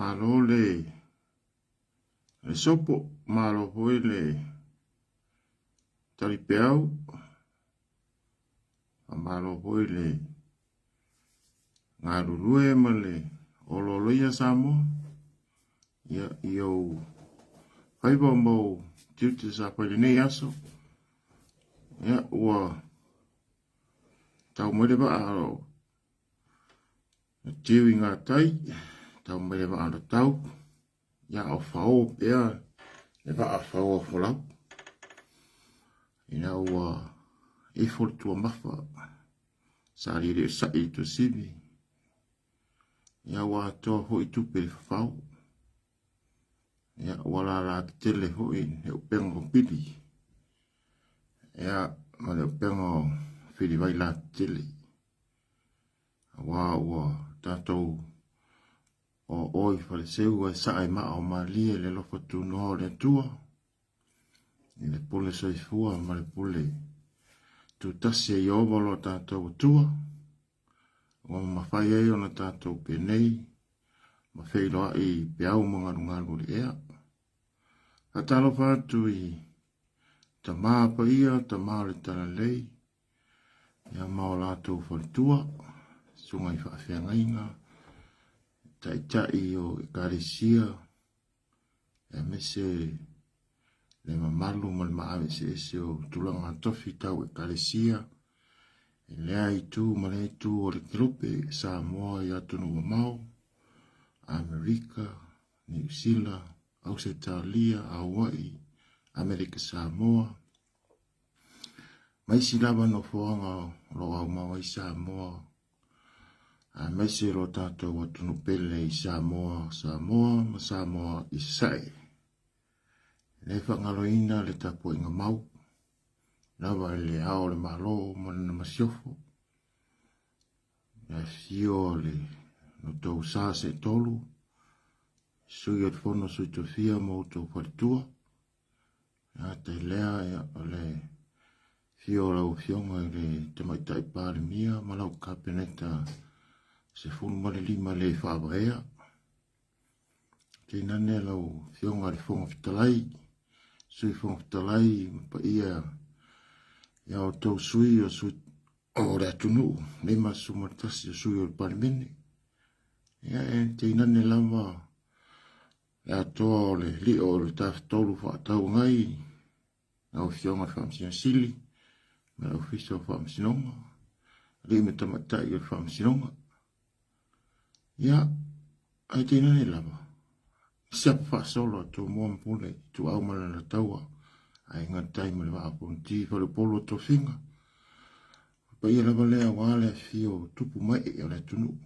Malo le sopo, malo foi le talipeau, faamalo foi le galulue ma le olooloia Samoa ia, i ou faiva ma ou tiute sa fai lenei aso. Ia, ua tau mai le vaa o tiu i ngā tai, tau mai le vaa o tau, ia o fao pea le vaa fao o folau. Ina ua ifo le tuamafa, sa li le sa'i i tuasivi, ia ua atoa foi tupe i fafao. Ia ua lala tetele foi le upega o pili, ia ma le upega o filivai la tetele. Aua ua tatou o oi faleseu ai saa i maa o malie le alofa tunoa o le Atua, i le pule soifua ma le pule tutasi e Ieova lo tatou Atua, ua mafai ai ona tatou penei ma feiloai i peau ma galugalu o le ea. Faatalofa atu i tama paia, tama o le talalelei, ia ma o latou faletua, susuga i faafeagaiga, taitai o ekalesia, aemaise le mamalu ma le maave eseese o tulaga tofi tau ekalesia, i lea itu ma lea itu o le kelope Samoa i atunuu mamao, Amerika, Niu Sila, Ausetalia, Hawaii, Amerika Samoa, ma isi lava nofoaga o lo o aumau ai Samoa, aemaise lo tatou atunuu pele i Samoa, Samoa ma Samoa i Sasae. E le faagaloina le tapuaiga mau lava i le ao o le Malo ma lana masiofo, le afifio o le outou sa seetolu, sui o le Fono Sui Tofia ma outou faletua, Ata i lea, ia, o le fio o lau Afioga i le Tamaitai Palemia ma lau Kapeneta 15 le faavaea. Tainane lau Afioga i le Fofoga Fetalai, Sui Fofoga Fetalai ma paia ia outou sui o sui o le atunuu, 51 o sui o le Palemene. Ia, e tainane lava Le atoa o le lio o le Tafatolu Faatauagai, lau Afioga i le Faamasino Sili ma le Ofisa o Faamasinoga, alii ma tamaitai o le Faamasinoga. Ia, ae tainane lava, siapo faasolo a Tumua ma Pule, Ituau ma Alataua, Aiga Tai ma le Vaa o Fonoti, Faleupolu o Tofiga. O paia lava lea aua le afifio o tupu ma ee o le atunuu.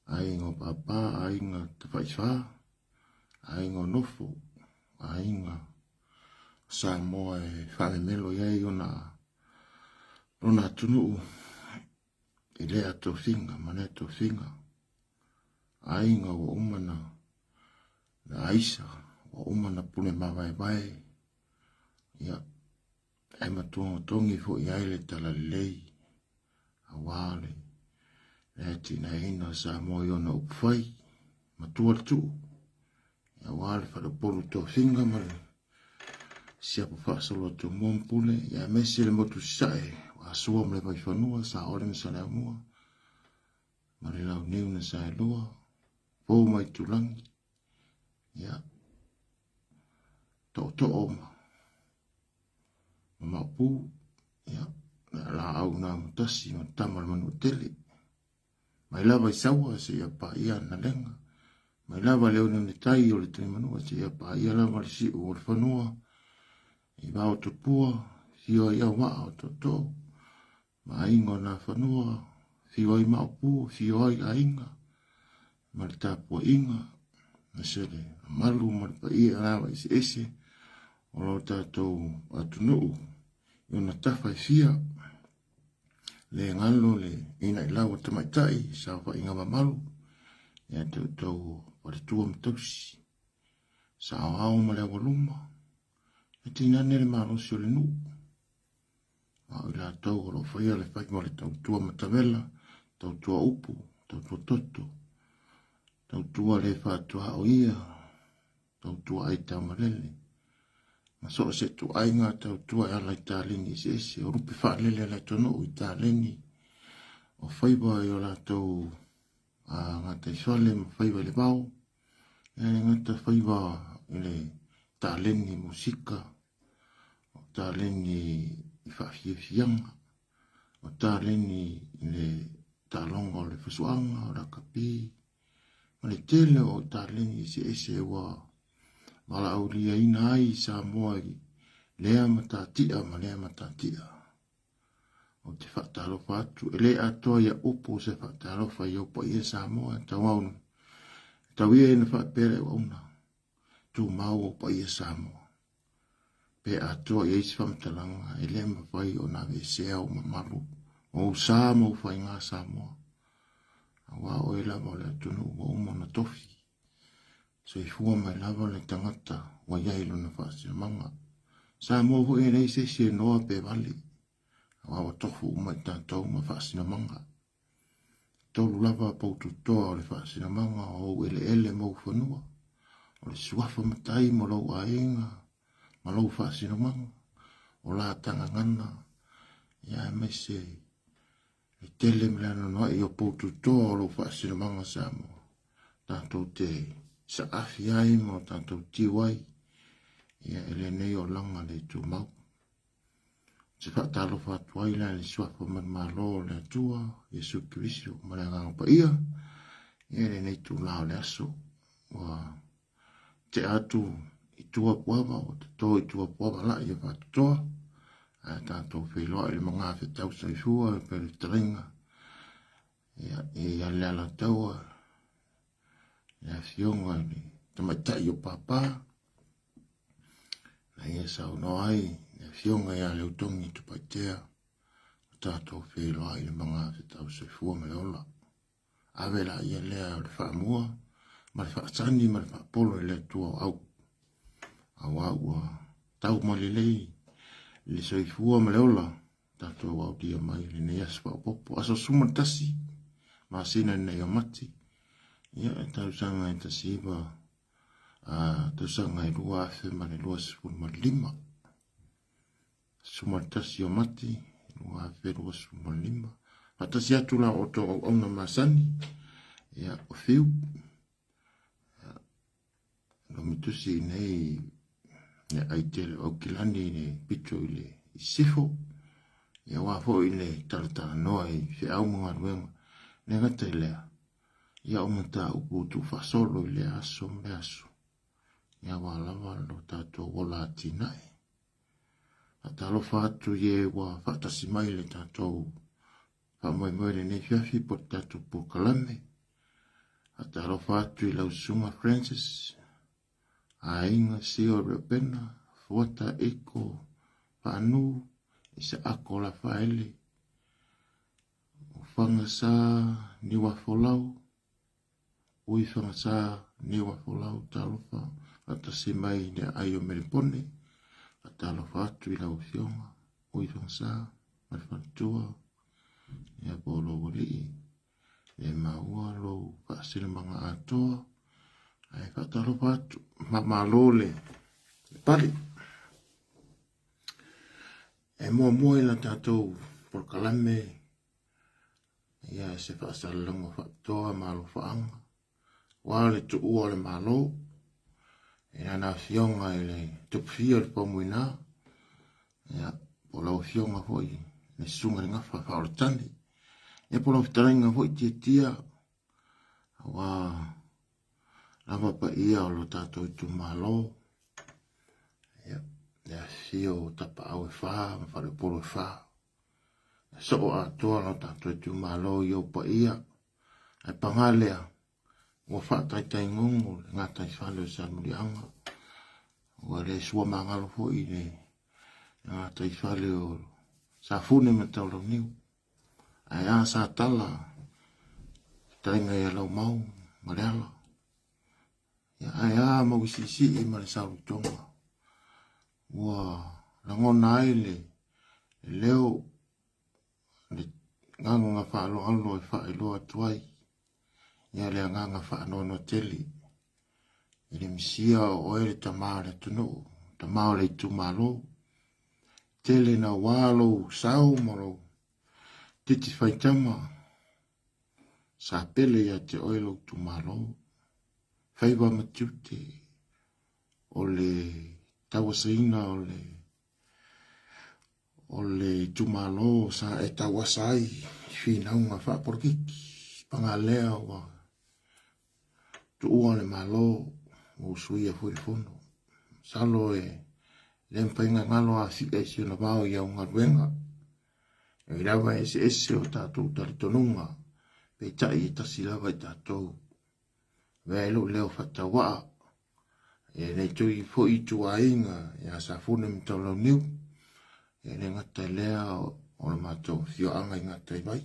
Aiga o Papa, aiga Tafaifa, aiga o Nofo, aiga o Samoa e faamemelo i ai ona lona atunuu i lea tofiga ma lea tofiga. Aiga ua uma na aisa, ua uma na pule mavaevae, ia, e matuagotogi foi ai le talalelei aua le atinaeina o Samoa i ona upufai, matua le tuu, aua le faleupolu tofiga ma le siapo faasolo a Tumua ma Pule, ia aemaise le motu Sasae, o Asua ma le Vaifanua, Saole ma Saleaaumua, ma le Launiu na Saelua, Pou ma Itulagi, ia, tootoo ma Maopu, ia, le laau na matasi ma tama le Manuatele. Mai lava i Saua seia paia Nalega, mai lava le oneone tai o le Tuimanua seia paia lava le siu o le fanua, i vao tupua, fio ai auvaa o tootoo, ma aiga o Nafanua, fio ai Maopu, fio ai aiga, ma le tapuaiga, aemaise le mamalu ma le paia lava eseese o lo tatou atunuu i ona tafa e fia, le galo le inailau a tamaitai, saofaiga mamalu ia te outou faletua ma tausi, saoao ma le aualuma, e tinane le malosi o le nuu. A o i latou o lo o faia le faiva o le tautua matavela, tautua upu, tautua toto. Tautua le faatuaoia, tautua ai taumalele. Ma so o se ituaiga tautua e ala i taleni eseese, o lupe faalele a le atunuu i taleni, o faiva i o latou gataifale ma faiva i le vao, e le gata faiva i le taleni musika, o taleni i faafiafiaga, o taleni i le taaloga o le fasuaga, o lakapi, ma le tele o taleni eseese ua valaauliaina ai Samoa i lea matatia ma lea matatia. Ou te faatalofa atu, e le atoa ia upu se faatalofa i ou paia Samoa, e tau, tau ia ina faapea le auauna, tumau ou paia Samoa. Pe atoa i ai se faamatalaga, e le mafai ona aveesea ou mamalu, ou sa ma ou faiga Samoa. Aua oe lava o le atunuu ua uma ona tofi. Soifua mai lava le tagata ua i ai lona faasinomaga. Samoa foi e leai se isi e noa pe vale, aua ua tofu uma i tatou ma faasinomaga. Tolu lava poututoa o le faasinomaga o ou eleele ma ou fanua, o le suafa matai ma lou aiga ma lou faasinomaga, o la tagagana, ia aemaise le tele ma le anoanoai o poututoa o lou faasinomaga Samoa, tatou te saafi ai ma o tatou tiu ai, ia e lenei olaga le tumau. Se faatalofa atu ai la i le suafa ma le Malo o le Atua, Iesu Keriso ma le Agaga Paia, ia i lenei itula o le aso, ua tea atu i tua puava, ua toto i tua puava lai e faatotoa, ae tatou feiloai i le magafetau soifua e pei o le fetalaiga, ia, e i a le Alataua, le afioga i le tamaitai o Papa, Na ia saunoa ai le afioga ia Leutogi Tupaitea, o tatou feiloai i le magafetau soifua ma le ola. Ave la ia lea o le faamua ma le faasani ma le faapolo i le Atua o au. Aua ua tau ma lelei le soifua ma le ola, tatou aulia mai lenei aso faaopoopo. Aso 11, masina lenei o Mati, ia e tausaga e 19 tausaga e 2025. 11 o Mati, 2025. Faatasi atu la outou auauna masani, ia, o Fiu, ia, Lomitusi nei, le ai tele o Aukilani i le pito i le i Sifo, ia aua foi le talatalanoa i feau ma galuega, le gata i lea, Ia o mataupu tuufaasolo i lea aso ma lea aso, ia aua lava lo tatou ola atinae. Faatalofa atu i e ua faatasi mai le tatou faamoemoe i lenei afiafi po o le tatou polokalame. Faatalofa atu i lau Susuga Francis, Aiga Sio Reupena, Fuata Iko Faanu, Isaako Lafaele, O Fagasa Niuafolau, Ui Fagasa Niuafolau, talofa faatasi mai i le aai o Melepone, faatalofa atu i lau Afioga, Ui Fagasa ma le faletua, ia po o lou alii, le maua lou faasinomaga atoa, ae faatalofa atu, faamalo le pale. E muamua i la tatou polokalame ia se faasalalauga faapitoa ma alofaaga aua le tuua o le Malo i lana afioga i le Tupufia o le Paumuina, ia, po o lau afioga foi le Susuga i le Gafa Faaolatane, ia po o lau fetalaiga foi Tiatia, aua lava paia o lo tatou itumalo, ia, le afifio o Tapaau e fa ma Faleupolu e fa. E soo atoa lo tatou itumalo i ou paia, ae paga lea, ua faataitaigogo le gataifale o Salemuliaga, ua le suamagalo foi le gataifale o Safune ma Taulauniu. Ae a sa tala, fetalaiga ia Laumau ma Leala. Ia, ae a Mauisiisii ma le Saulutoga. Ua lagona ai le leo, le gagaga faaaloalo e faailoa atu ai. Ia le agaga faanoanoa tele i le misia o oe le tama o le atunuu, tama o le itumalo. Tele na wā lou sao ma lou titi faitama sa pele ia te oe lou itumalo. Faiva ma tiute o le tauasaina o le o le itumalo sa e tauasa ai i finauga faapolokiki. Pagalea ua tuua le Malo ua usuia foi le fono. Masalo e le mafai ona galo afia i si ona vao i au galuega. E lava e eseese o tatou talitonuga, peitai e tasi lava i tatou. Avea ai lou leo faatauaa e nei toi foi ituaiga ia Safune ma Taulauniu. E le gata i lea o le matou afioaga i Gataivai,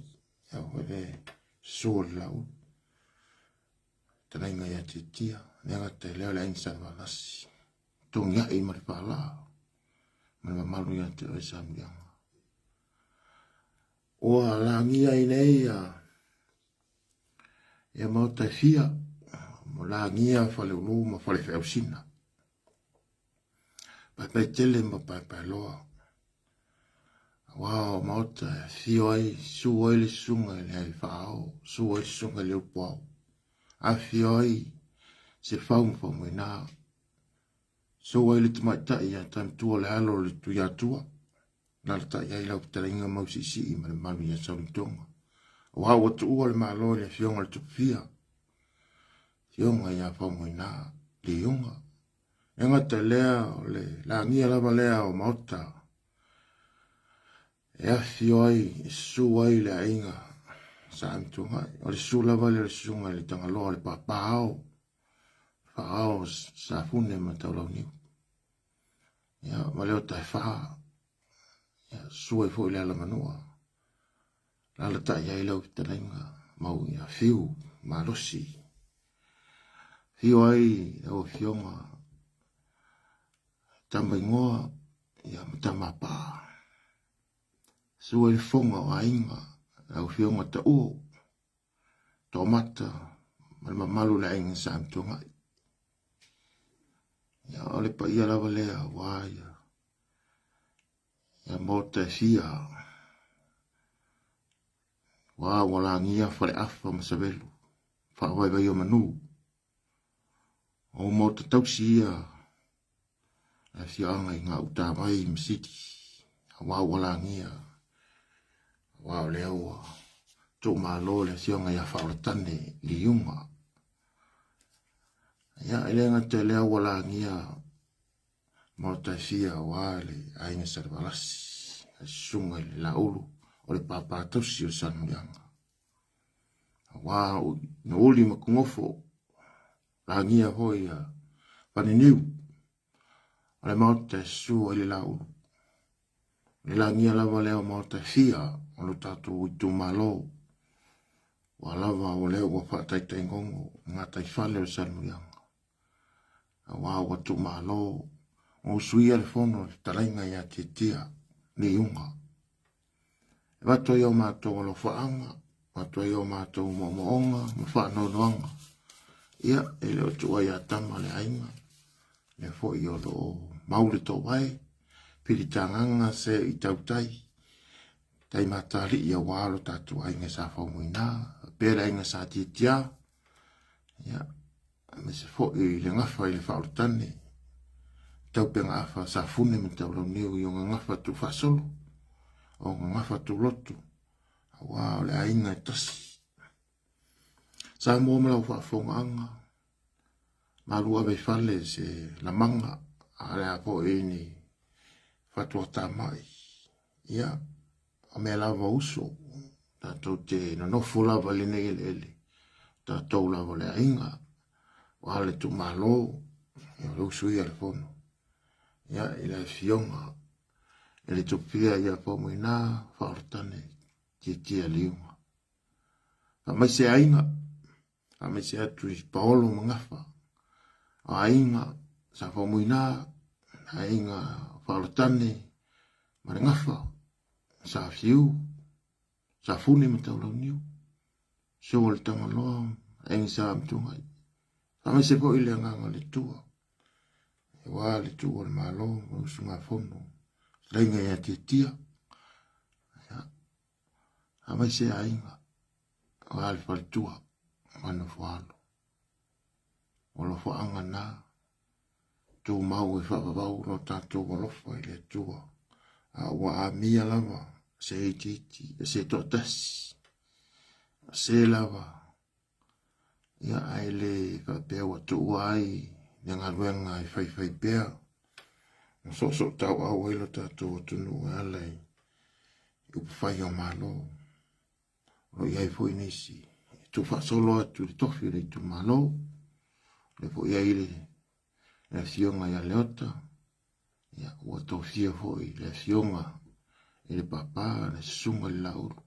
ia foi le susu o le Laulu, fetalaiga ia Tiatia, e le gata i lea o le aiga Salevalasi, Togiai ma le Faalaa, ma le mamalu ia te oe Samuliaga. Ua lagia ai nei ia Ia maota e fia, mo lagia Faleulu ma Falefeausina. Paepae tele ma paepae loa. Aua o maota e afio ai, su ai le susuga i le Faaao, su ai le susuga i le Upuao. Afio ai se fau ma Faumuina. Su ai le tamaitai ia Taimtua le alo o le Tuiatua. Alaalatai ai lau fetalaiga Mausiisii ma le mamalu ia Saulitoga. Aua ua tuua le Malo i le Afioga i le Tupufia, Afioga ia Faumuina Liuga. E gata i lea, o le lagia lava lea o Maota e afifio ai, e susu ai le aiga Sa Amituanai. O le susu lava lea o le susuga i le Tagaloa o le Papa Ao, Faaao Safune ma Taulauniu. Ia, ma le ota e wha, ia, susu ai foi le alamanua. Alaalatai ai lau fetalaiga mau ia Fiu malosi. Fiu ai lau afioga Tamaingoa ia ma Tamapā. Susu ai le fofoga o aiga lau afioga Tauo, Toamata ma le mamalu o le aiga Sa Amituanai. Ia, o le paia lava lea aua ia Ia maota e fia, ua ua lagia Faleafa ma Savelu, faavaivai o manu. O maota tausi ia, le afioaga i Gautavai ma Siti, aua ua lagia, aua o lea ua tuumalo le afioga ia Faaolatane Liuga. Ia, e le gata i lea ua lagia Maota e fia aua le aiga Salevalasi, le susuga i le Laulu o le pāpā tausi o Salemuliaga. Aua na uli ma kugofo, lagia foi a Paniniu, o le maota e susu ai le Laulu. O le lagia lava lea o maota e fia o lo tatou itumalo, ua lava o lea ua faataitaigogo i gataifale o Salemuliaga. Aua ua tuumalo, ua usuia le fono le fetalaiga ia Tiatia Liuga. E avatu ai o matou alofaaga, avatu ai o matou moomooga ma faanoanoaga. Ia, e le o tuua ia tama le aiga, lea foi o lo o mau le toovae, pilitagaga se i tautai, tai matalii aua lo tatou aiga sa Faumuina, pea le aiga sa Tiatia, ia, aemaise foi le gafa i le faaolatane, taupegaafa Safune ma Taulauniu i ona gafa tuufaasolo, ona gafa tuulotu, aua o le aiga e tasi. Samoa ma lau faafofogaaga, malu ave i fale se lamaga, a o le a foi ni fatuatamai. Ia, o mea lava uso, tatou te nonofo lava i lenei eleele, tatou lava o le aiga, aua le itumalo, ia o le uso ia a le fono. Ia, i le afioga i le Tupia ia Faumuina Faaolatane Tiatia Liuga. Faamaise aiga, faamaise atu i Paolo ma Gafa, o aiga sa Faumuina, aiga Faaolatane ma le Gafa, sa Fiu, sa Fune ma Taulauniu, Sua o le Tagaloa, Aiga Sa ma Tugai. Faamaise foi le agaga o le Atua, aua le tuu o le Malo ma usugafono, fetalaiga ia Tiatia, ia, faamaise aiga, aua le faletua ma Nofoalo. O alofaga na, tumau e faavavau lo tatou alofa i le Atua, a ua amia lava se itiiti, se toatasi, se lava Ia, ae le faapea ua tuua ai le galuega e faifai pea, ma soosootauau ai lo tatou atunuu e ala i upufai o Malo. O lo o i ai foi nisi e tuufaasolo atu i le tofi o le itumalo, o lea foi i ai le afioga ia Leota, ia, ua tofia foi le afioga i le Papa, le Susuga i le Laulu.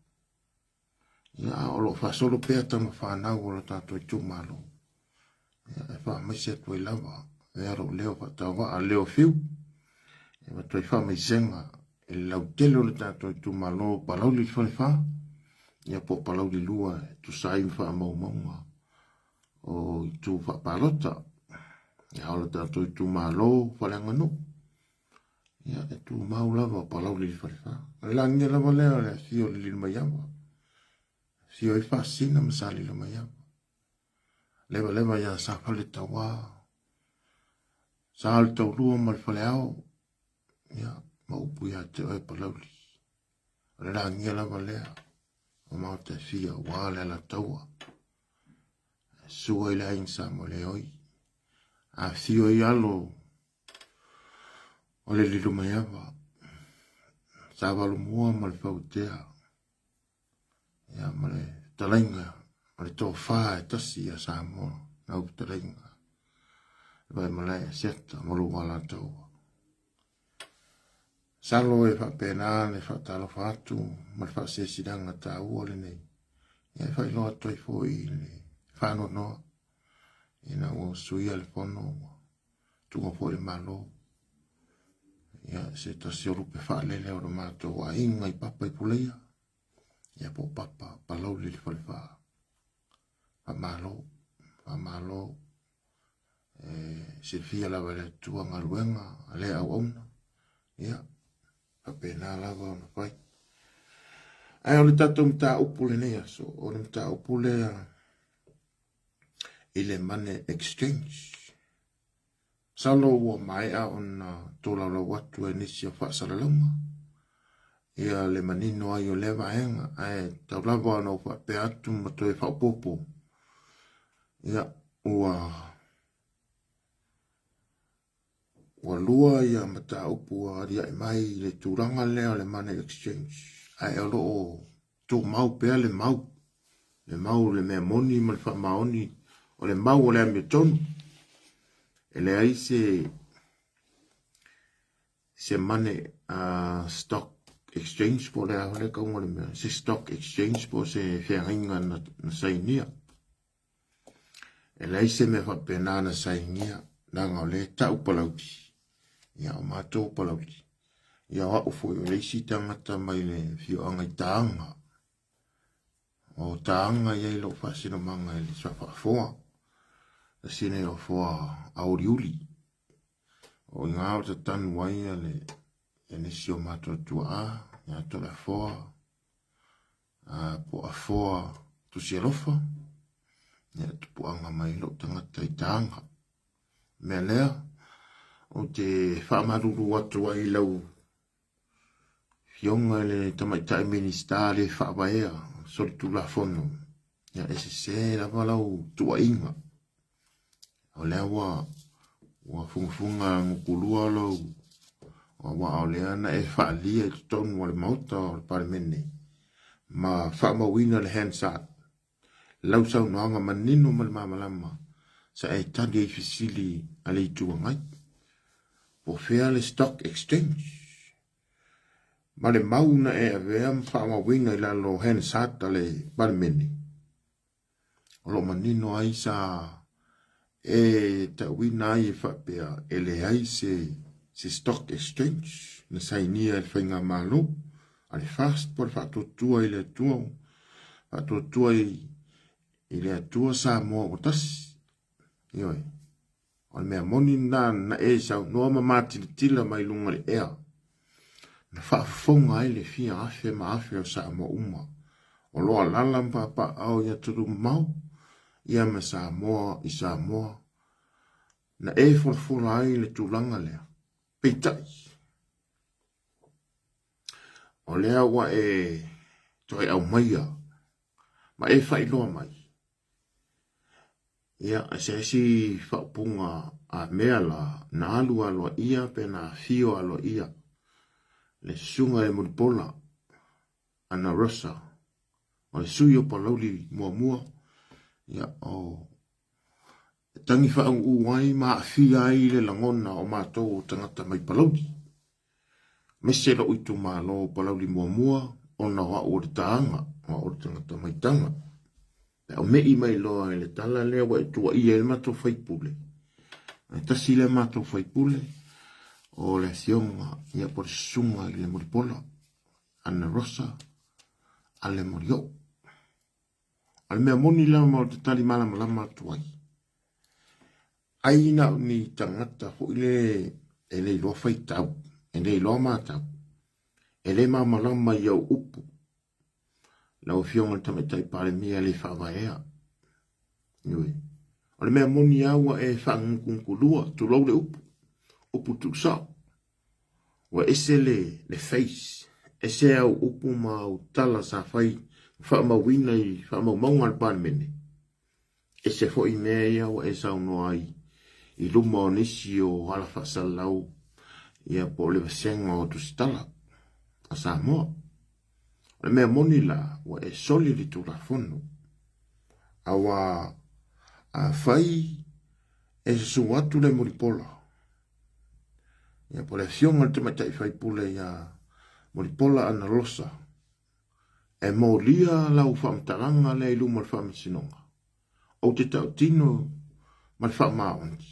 Ia, a o lo o faasolo pea tama fanau o lo tatou itumalo. Ia, e faamaise atu ai lava, ea lou leo faatauvaa, leo fiu. E avatu ai faamaisega i le lautele o le tatou itumalo Palauli le Falefa, ia po o Palauli 2 e tusa ai ma faamaumauga o itu faapalota. Ia, o le tatou itumalo faaleaganuu. Ia, e tumau lava o Palauli le Falefa. O le lagia lava lea o le afio o le Lilomaiava. Afio ai Faasisina ma Sa Lilomaiava. Levaleva ia Sa Faleletaua, Sa o le Taulua ma le Faleao, ia, ma upu ia te oe Palauli. O le lagia lava lea o Maota e fia aua le Alataua. Sua i le aiga Samoeleoi. Afio ai alo o le Lilomaiava, Sa Valomua ma le Fautea, ia ma le fetalaiga o le tofa e tasi ia Samoa, lau fetalaiga, Vaimalae Asiata ma lou Alataua. Masalo e faapena le faatalofa atu ma le faasilasilaga taua lenei, ia e faailoa atu ai foi i le faanoanoa ina ua suia le fono ua tuua foi le Malo. Ia, se tasi o lupe faalele o le matou aiga i Papa i Puleia, ia po o Papa Palauli le Falefa. Faamalo, faamalo. E silafia lava e le Atua galuega a lea auauna. Ia, faapena lava ona fai. Ae o le tatou mataupu lenei aso, o le mataupu lea i le money exchange. Masalo ua maea ona tolaulau atu e nisi o faasalalauga ia le manino ai o lea vaega, ae tau lava ona ou faapea atu ma toe faaopoopo, ia ua Ua lua ia mataupu ua aliae mai i le tulaga lea o le money exchange, ae o lo o tumau pea le mau, le mau le mea moni ma le faamaoni, o le mau o le amiotonu. E leai se se money stock exchange po o le a le tauga o le mea, se stock exchange po o se feagaiga na sainia. E leai se mea faapena na sainia, leaga o lea e tau Palauli, ia o matou o Palauli, ia o au foi o le isi tagata mai le afioaga i Taga. O Taga e i ai lou faasinomaga i le suafa Afoa, tasi lenei o Afoa auliuli. O i ina o tatanu ai le nisi o matou tuaa, ia Toleafoa, po o Afoa Tusialofa, ia tupuaga mai lou tagata i Taga. Mea lea, ou te faamalulu atu ai i lau Afioga i le Tamaitai Minisita le faavaea solitulafono, ia e sese lava lau tuuaiga. O lea ua ua fugafuga gukulua lou aua o lea na e faaalia i totonu o le Maota o le Palemene ma faamauina le Hansard lau saunoaga manino ma le malamalama sa e tali ai i fesili a le Itu Agai. Po o fea le stock exchange? Ma le mau na e avea ma faamauina i lalo o Hansard a le Palemene. O lo o manino ai sa e tauina ai e faapea e leai se se stock exchange na sainia e le faigamalo a le FAST po o le faatuatua i le Atua, faatuatua i I le Atua Samoa ua tasi. Ioe. O le mea moni lena na e saunoa ma matilatila mai luga o le ea. Na faafofoga ai le fia afe ma afe o Samoa uma. O lo o alaala ma papaaao i atunuu mamao, ia ma Samoa i Samoa. Na e folafola ai le tulaga lea. Peitai, o lea ua e toe aumaia ma e faailoa mai, ia, se isi faaupuga a mea la, na alu aloaia pe na afio aloaia le Susuga i le Mulipola Ana Rosa, o le sui o Palauli muamua, ia, o e tagi faauu ai ma aafia ai le lagona o matou o tagata mai Palauli. Aemaise lou itumalo o Palauli muamua ona o au o le taaga, o au o le tagata mai Taga. Pe a me'i mai loa i le tala lea ua e tuuaia ai le matou faipule, e tasi lea matou faipule o le afioga ia po o le susuga i le Mulipola, Ana Rosa Ale Molioo. O le mea moni lava ou te tali malamalama atu ai, ai na o ni tagata foi le e le iloa faitau, e le iloa matau, e le malamalama i au upu. Lau Afioga i le Tamaitai Palemia e le faavaea. Ioe. O le mea moni lava ua e faagugukulua, tulou le upu, upu tuusao. Ua ese le, le face, ese au upu ma au tala sa fai ma faamauina i faamaumauga a le Palemene. Ese foi mea ia ua e saunoa ai i luma o nisi o ala faasalalau ia po o le vasega o tusitala a Samoa. O le mea moni la, ua e soli le Tulafono. Aua afai e susu atu le mulipola, ia po o le afioga i le tamaitai faipule ia Mulipola Analosa, e molia lau faamatalaga lea i luma o le Faamasinoga, ou te tautino ma le faamaoni,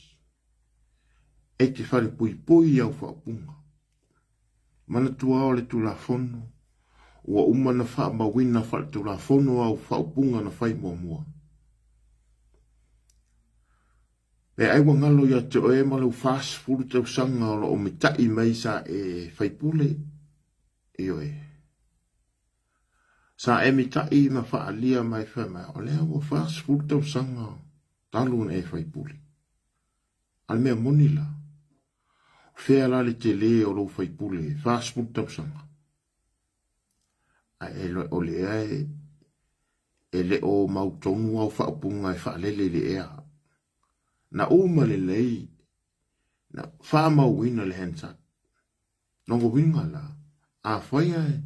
e te falepuipui i au faaupuga. Manatua o le Tulafono, ua uma na faamauina faaletulafono au faaupuga na fai muamua. Pe ai ua galo ia te oe ma lou 40 tausaga o lo o mitai mai sa e faipule, ioe. Sa e mitai ma faaalia mai fai mai, o lea ua 40 tausaga talu ona e faipule. A le mea moni la, o fea la le tele o lou faipule 40 tausaga? Ae o lea e le o mautonu au faaupuga e faalele i le ea. Na uma lelei na faamauina le Hansard. Lona uiga la, afai ae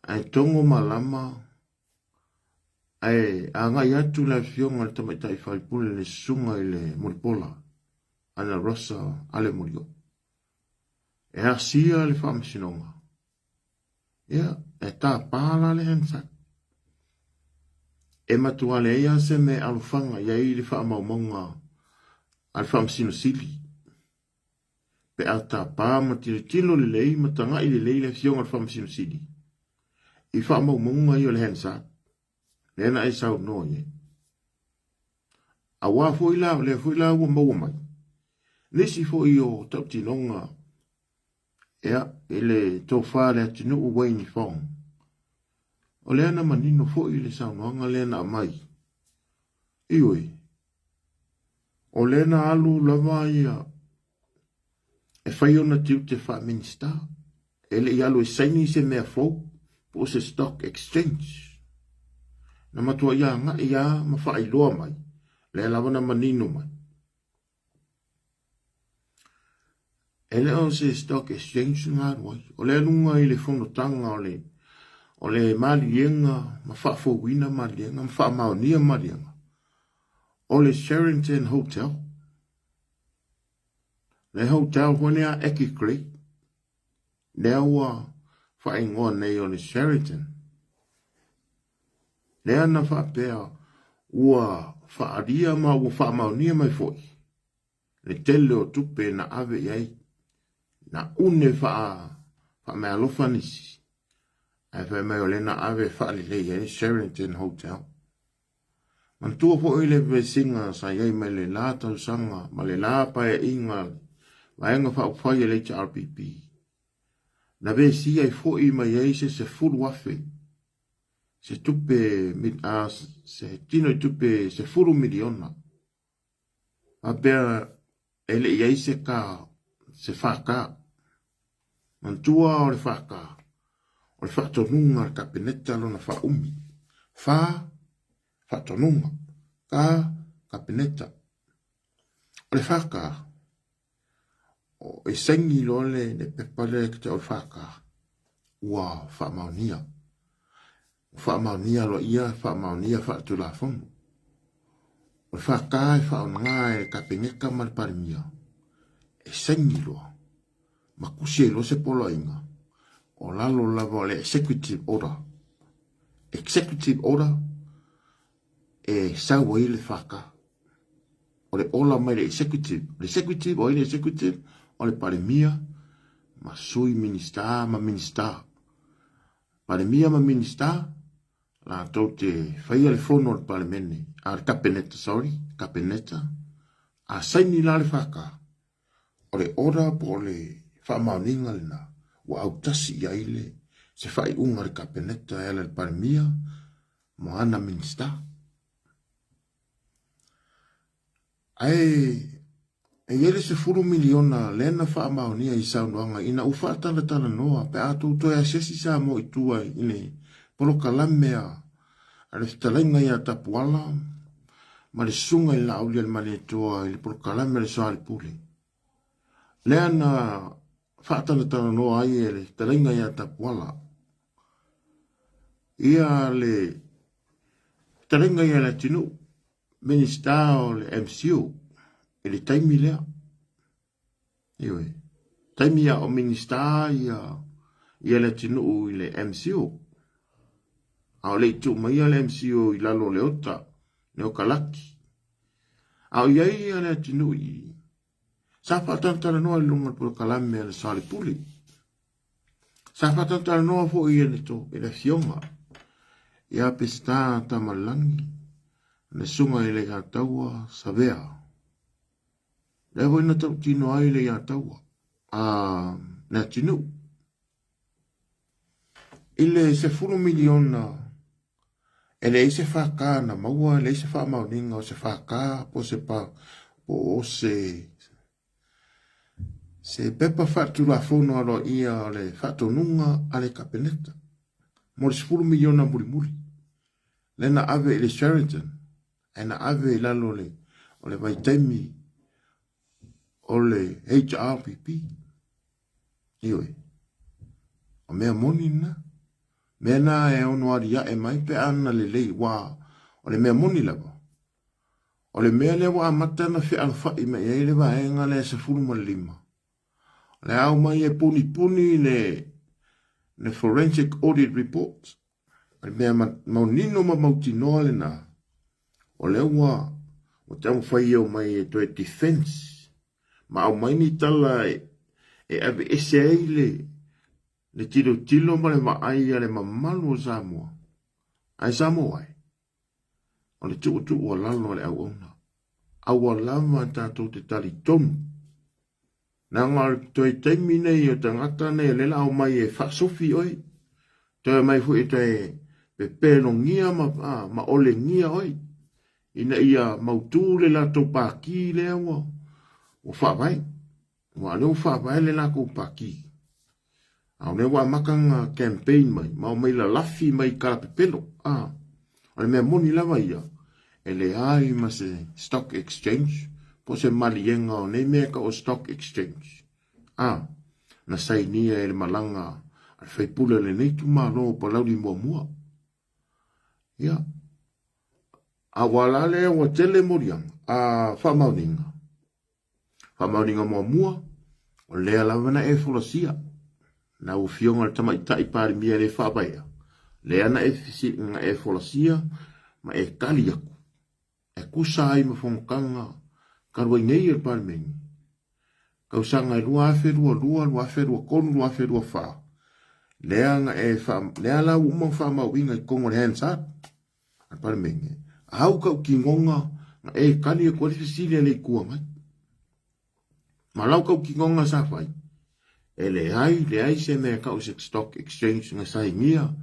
ae togo malama ae agai atu le afioga i le tamaitai faipule le susuga i le Mulipola, Ana Rosa Ale Molioo, e asia le faamasinoga, ia, e tapa la le Hansard. E matua leai lava se mea e alofaga i ai le faamaumauga a le Faamasino Sili. Pe a tapa ma tilotilo lelei ma tagai lelei le Afioga i le Faamasino Sili i faamaumauga ia o le Hansard, lea na e saunoa i ai. Aua foi la, o lea foi la ua maua mai nisi foi o tautinoga ia, i le tofa a le atunuu Wayne Fong. O lea na manino foi le saunoaga lea na aumai. Ioe, o lea na alu lava ia e fai ona tiute faa-Minista. E le i alu e saini se mea fou po o se stock exchange. Na matuai agai lava ma faailoa mai, lea lava na manino mai. E le o se stock exchange na alu ai. O lea luga i le fonotaga o le, o le maliega ma faafouina maliega ma faamaonia maliega o le Sheraton Hotel. Le hotel foi lea Aki Creek, lea ua faaigoa nei o le Sheraton. Lea na faapea ua faaalia ma ua faamaonia mai foi le tele o tupe na ave i ai, na une faameaalofa nisi, ae fai mai o lea na ave e faalelei ai le Sheraton Hotel. Manatua foi le vesiga sa i ai mai le la tausaga ma le la paeaiga Vaega Faaupufai a le HRPP. Na vesia ai foi mai ai se 10,000 se tupe a se tino i tupe $10 miliona. Faapea e le i ai se ka se FK. Manatua o le FK o le faatonuga a le Kapeneta lona faaumi. Fa faatonuga, ka Kapeneta. O le FK e saini loa le pepa lea ke o le FK ua faamaonia. Ua faamaonia aloaia, faamaonia faaletulafono. O le FK e faaaoga e le Kapeneta ma le Palemia e saini loa ma tusi ai loa se poloaiga o lalo lava o le executive order. Executive order e sau ai le FK. O le ola mai le executive. Le executive, o ai le executive? O le Palemia ma sui Minista ma Minista. Palemia ma Minista latou te faia le fono a le Palemene, a le Kapeneta, sorry, Kapeneta, a saini la le FK, o le order po o le faamaoniga lena ua autasi i ai le se faaiuga a le Kapeneta e ala i le Palemia ma ana Minista. Ae e i ai le $10 miliona lea na faamaonia i saunoaga ina ua faatalatalanoa pe a tou toe asiasi Samoa i tua i le polokalame a le fetalaiga ia Tapuala ma le susuga i le Laaulialemalietoa i le polokalame a le Soalepule. Lea na faatalatalanoa ai e le fetalaiga ia Tapuala ia le fetalaiga ia Leatinuu, Minista o le MCU i le taimi lea. Ioe. Taimi a o Minista ia ia Leatinuu i le MCU. A o le i tuu maia le MCU i lalo o le ota, le okalaki. A o i ai ia Leatinuu i Sa faatalatalanoa i luga o le polokalame a le Soalepule. Sa faatalatalanoa foi e le to e le afioga ia Peseta Tamalelagi, le susuga i le Iataua Savea. Lea foi na tautino ai le Iataua a le atunuu i le $10 miliona e leai se FK na maua, e leai se faamaoniga o se FK po o se pa, po o se se pepa faaletulafono aloaia o le faatonuga a le Kapeneta mo le $10 miliona mulimuli lea na ave i le Sheraton ae na ave i lalo o le vaitaimi o le HRPP. Ioe. O mea moni lena. Mea na e ono aliae mai pe a na lelei, ua o le mea moni lava. O le mea lea ua amata ona fealofai mai ai le vaega lea 15. O le ao mai e punipuni le Forensic Audit Report. O le mea manino ma mautinoa lena, o lea ua taumafai e omai e toe defense ma aumai ni tala e aveese ai le tilotilo ma le vaai a le mamalu o Samoa. Ae Samoa e, o le tuutuualalo a le auauna. Aua lava tatou te talitonu. Leaga o le toe taimi nei o tagata nei o lea la omai e faasofi oe. Toe omai foi e toe pepelogia ma olegia oe ina ia mautu le latou paki lea ua faavae. Aua o lea ua faavae le latou paki. A o lea ua amata ona campaign mai ma omai lalafi mai i kalapepelo. O le mea moni lava ia, e leai ma se stock exchange po o se maliega o nei mea e tau o stock exchange. Na sainia e le malaga a le faipule o lenei itumalo o Palauli muamua. Ia, a ua la lea ua tele moliaga, a faamaoniga. Faamaoniga muamua, o lea lava na e folasia. Lau Afioga i le Tamaitai Palemia le faavaea, lea na e folasia ma e tali atu e tusa ai ma fonotaga talu ai nei a le Palemene, tausaga e 2022, 2023, 2024, lea na e lea la ua uma ona faamauina i totonu o le Hansard a le Palemene. Au kau kigoga na e tali atu ai le fesili a le Itu Agai. Ma lau kau kigoga sa fai, e leai, leai se mea e tau se stock exchange na sainia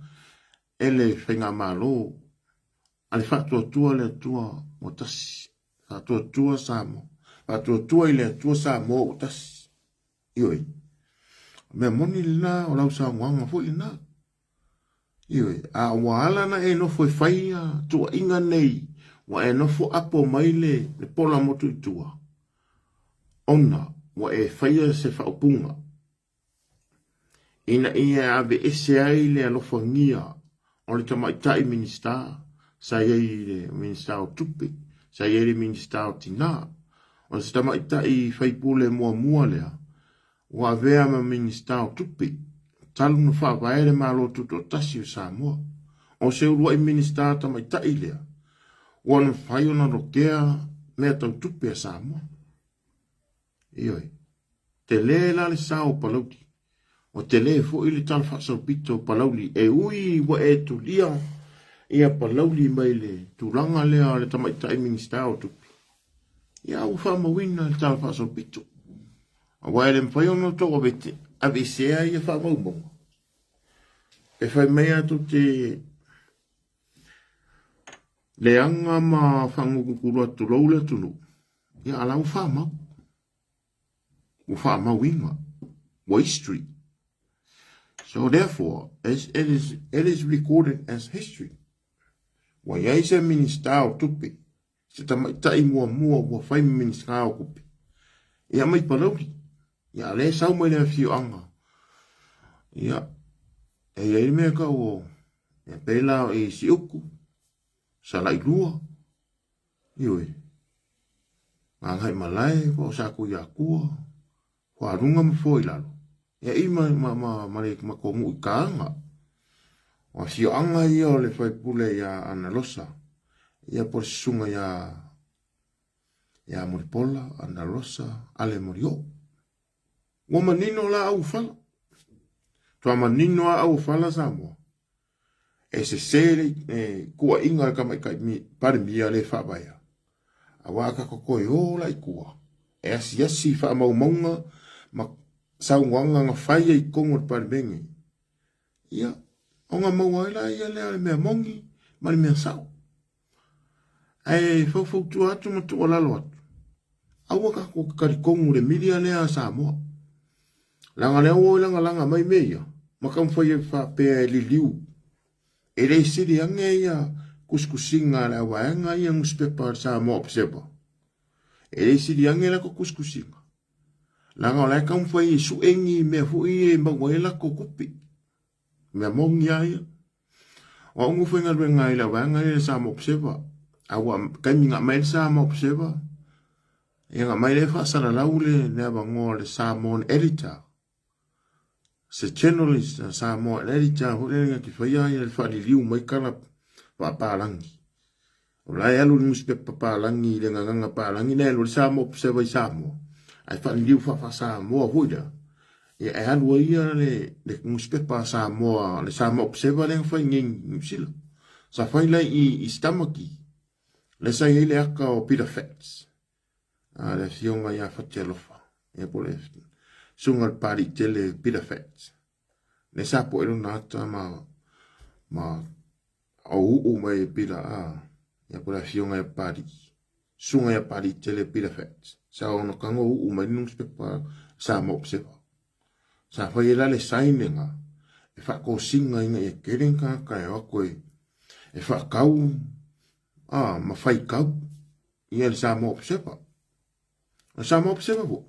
e le Faigamalo a le Faatuatua le Atua ua tasi. Faatuatua Samoa. Faatuatua i le Atua Samoa ua tasi. Ioe. O mea moni lena, o lau saunoaga foi lena. Ioe, a ua ala na e nofo e fai ia tuuaiga nei, ua e nofo apo mai le, le pola motu i tua, ona ua e faia se faaupuga, ina ia aveese ai le alofagia o le tamaitai Minisita sa i ai i le Minisita o Tupe, sa i ai le Minisita o Tina. O se tamaitai faipule muamua lea ua avea ma Minisita o Tupe talu na faavae le Malo Tutoatasi o Samoa. O se uluai Minisita tamaitai lea ua mafai ona lotea mea tau tupe a Samoa. Ioe. Tele la le sao o Palauli. Ua tele foi le tala faasaupito o Palauli e ui ua e tulia ia Palauli mai le tulaga lea o le tamaitai Minisita o Tupe. Ia ua faamauina le tala faasaupito. Aua e le mafai ona outou avete, aveesea ia faamaumauga. E fai mai a tou te leaga ma faagugugulu atu lou le atunuu, ia a la ua faamau. Ua faamauina. Ua history. So therefore, as it is, it is recorded as history. Ua i ai se Minista o Tupe, se tamaitai muamua ua fai ma Minista o Tupe. Ia mai Palauli. Ia a lea sau mai le afioaga. Ia, e i ai le mea tau o, ia pei la o i Siuku, Salailua, ioe, Gagaimalae po o Satuiatua, Fualuga ma Fuailalo, ia i ma, ma, ma, ma le matou nuu i Kaaga. O afioaga ia o le faipule ia Analosa, ia po o le susuga ia, ia Mulipola, Analosa, Ale Molioo. Ua manino la au fala. Tua manino a au fala Samoa. E sese le tuuaiga a le Tamaitai Palemia le faavaea, aua a tatou toe o la i tua e asiasi i faamaumauga ma saunoaga na fai ai i totonu o le Palemene, ia, ona maua ai laia lea o le mea moni ma le mea sao. Ae faufautua atu ma tuualalo atu, aua tatou te talitonu i le media lea a Samoa. Leaga lea ua lagalaga mai mea ia, ma taumafai e faapea e liliu. E le sili ane ia tusitusiga a le auvaega ia nusipepa a le Samoa Observer. E le sili ane latou tusitusiga. Leaga o la e taumafai e sue ni mea foi ia e maua ai latou tupe. Mea moni lava ia. O au na faigaluega ai i le vaega lea i le Samoa Observer. A ua taimi na aumai ai le Samoa Observer, ia na aumai lea faasalalau le, le avanoa o le Samoan Editor. Se journalist a Samoan Editor foi lea na te faia ia le faaliliu mai tala faapalagi. O la e alu le nusipepa palagi i le gagana palagi na e alu ai le Samoa Observer i Samoa, ae faaliliu faa-Samoa foi lea. Ia e alu ai ia le, le nusipepa a Samoa, le Samoa Observer lea na fai nei i Niu Sila. Sa fai la i, i Stamaki, lea sa i ai le aka o Peter Fats, a le afioga ia Fatialofa, ia po o le susuga i le Papalii tele Peter Fats. Lea sa poe lona ata ma, ma uu mai e Pila a, ia po le afioga ia Papalii. Susuga ia Papalii tele Pila Fats. Sa ona tago uu mai le nusipepa Samoa Observer. Sa fai ai la le sign lena e faatosina ina ia tele ni tagata e o atu e, e faatau a, ma faitau ia le Samoa Observer. O le Samoa Observer foi,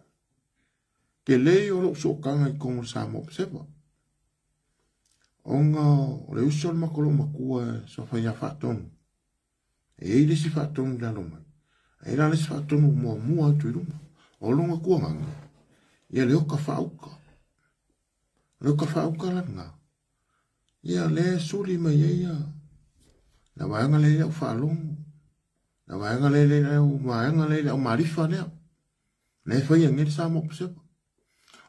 tele o lou sootaga i totonu o le Samoa Observer. Ona o le uso le matou loomatua e suafa ia Faatonu. E i ai le isi Faatonu i lalo mai. Ae i ai la le isi Faatonu muamua atu i luma. O lona tuagaga, ia le oka faauka. O le oka faauka la lena. Ia lea e suli mai ai ia la vaega lea i lau faalogo. La vaega lea i lau vaega lea i lau maalifa lea. Lea e faia nei le Samoa Observer.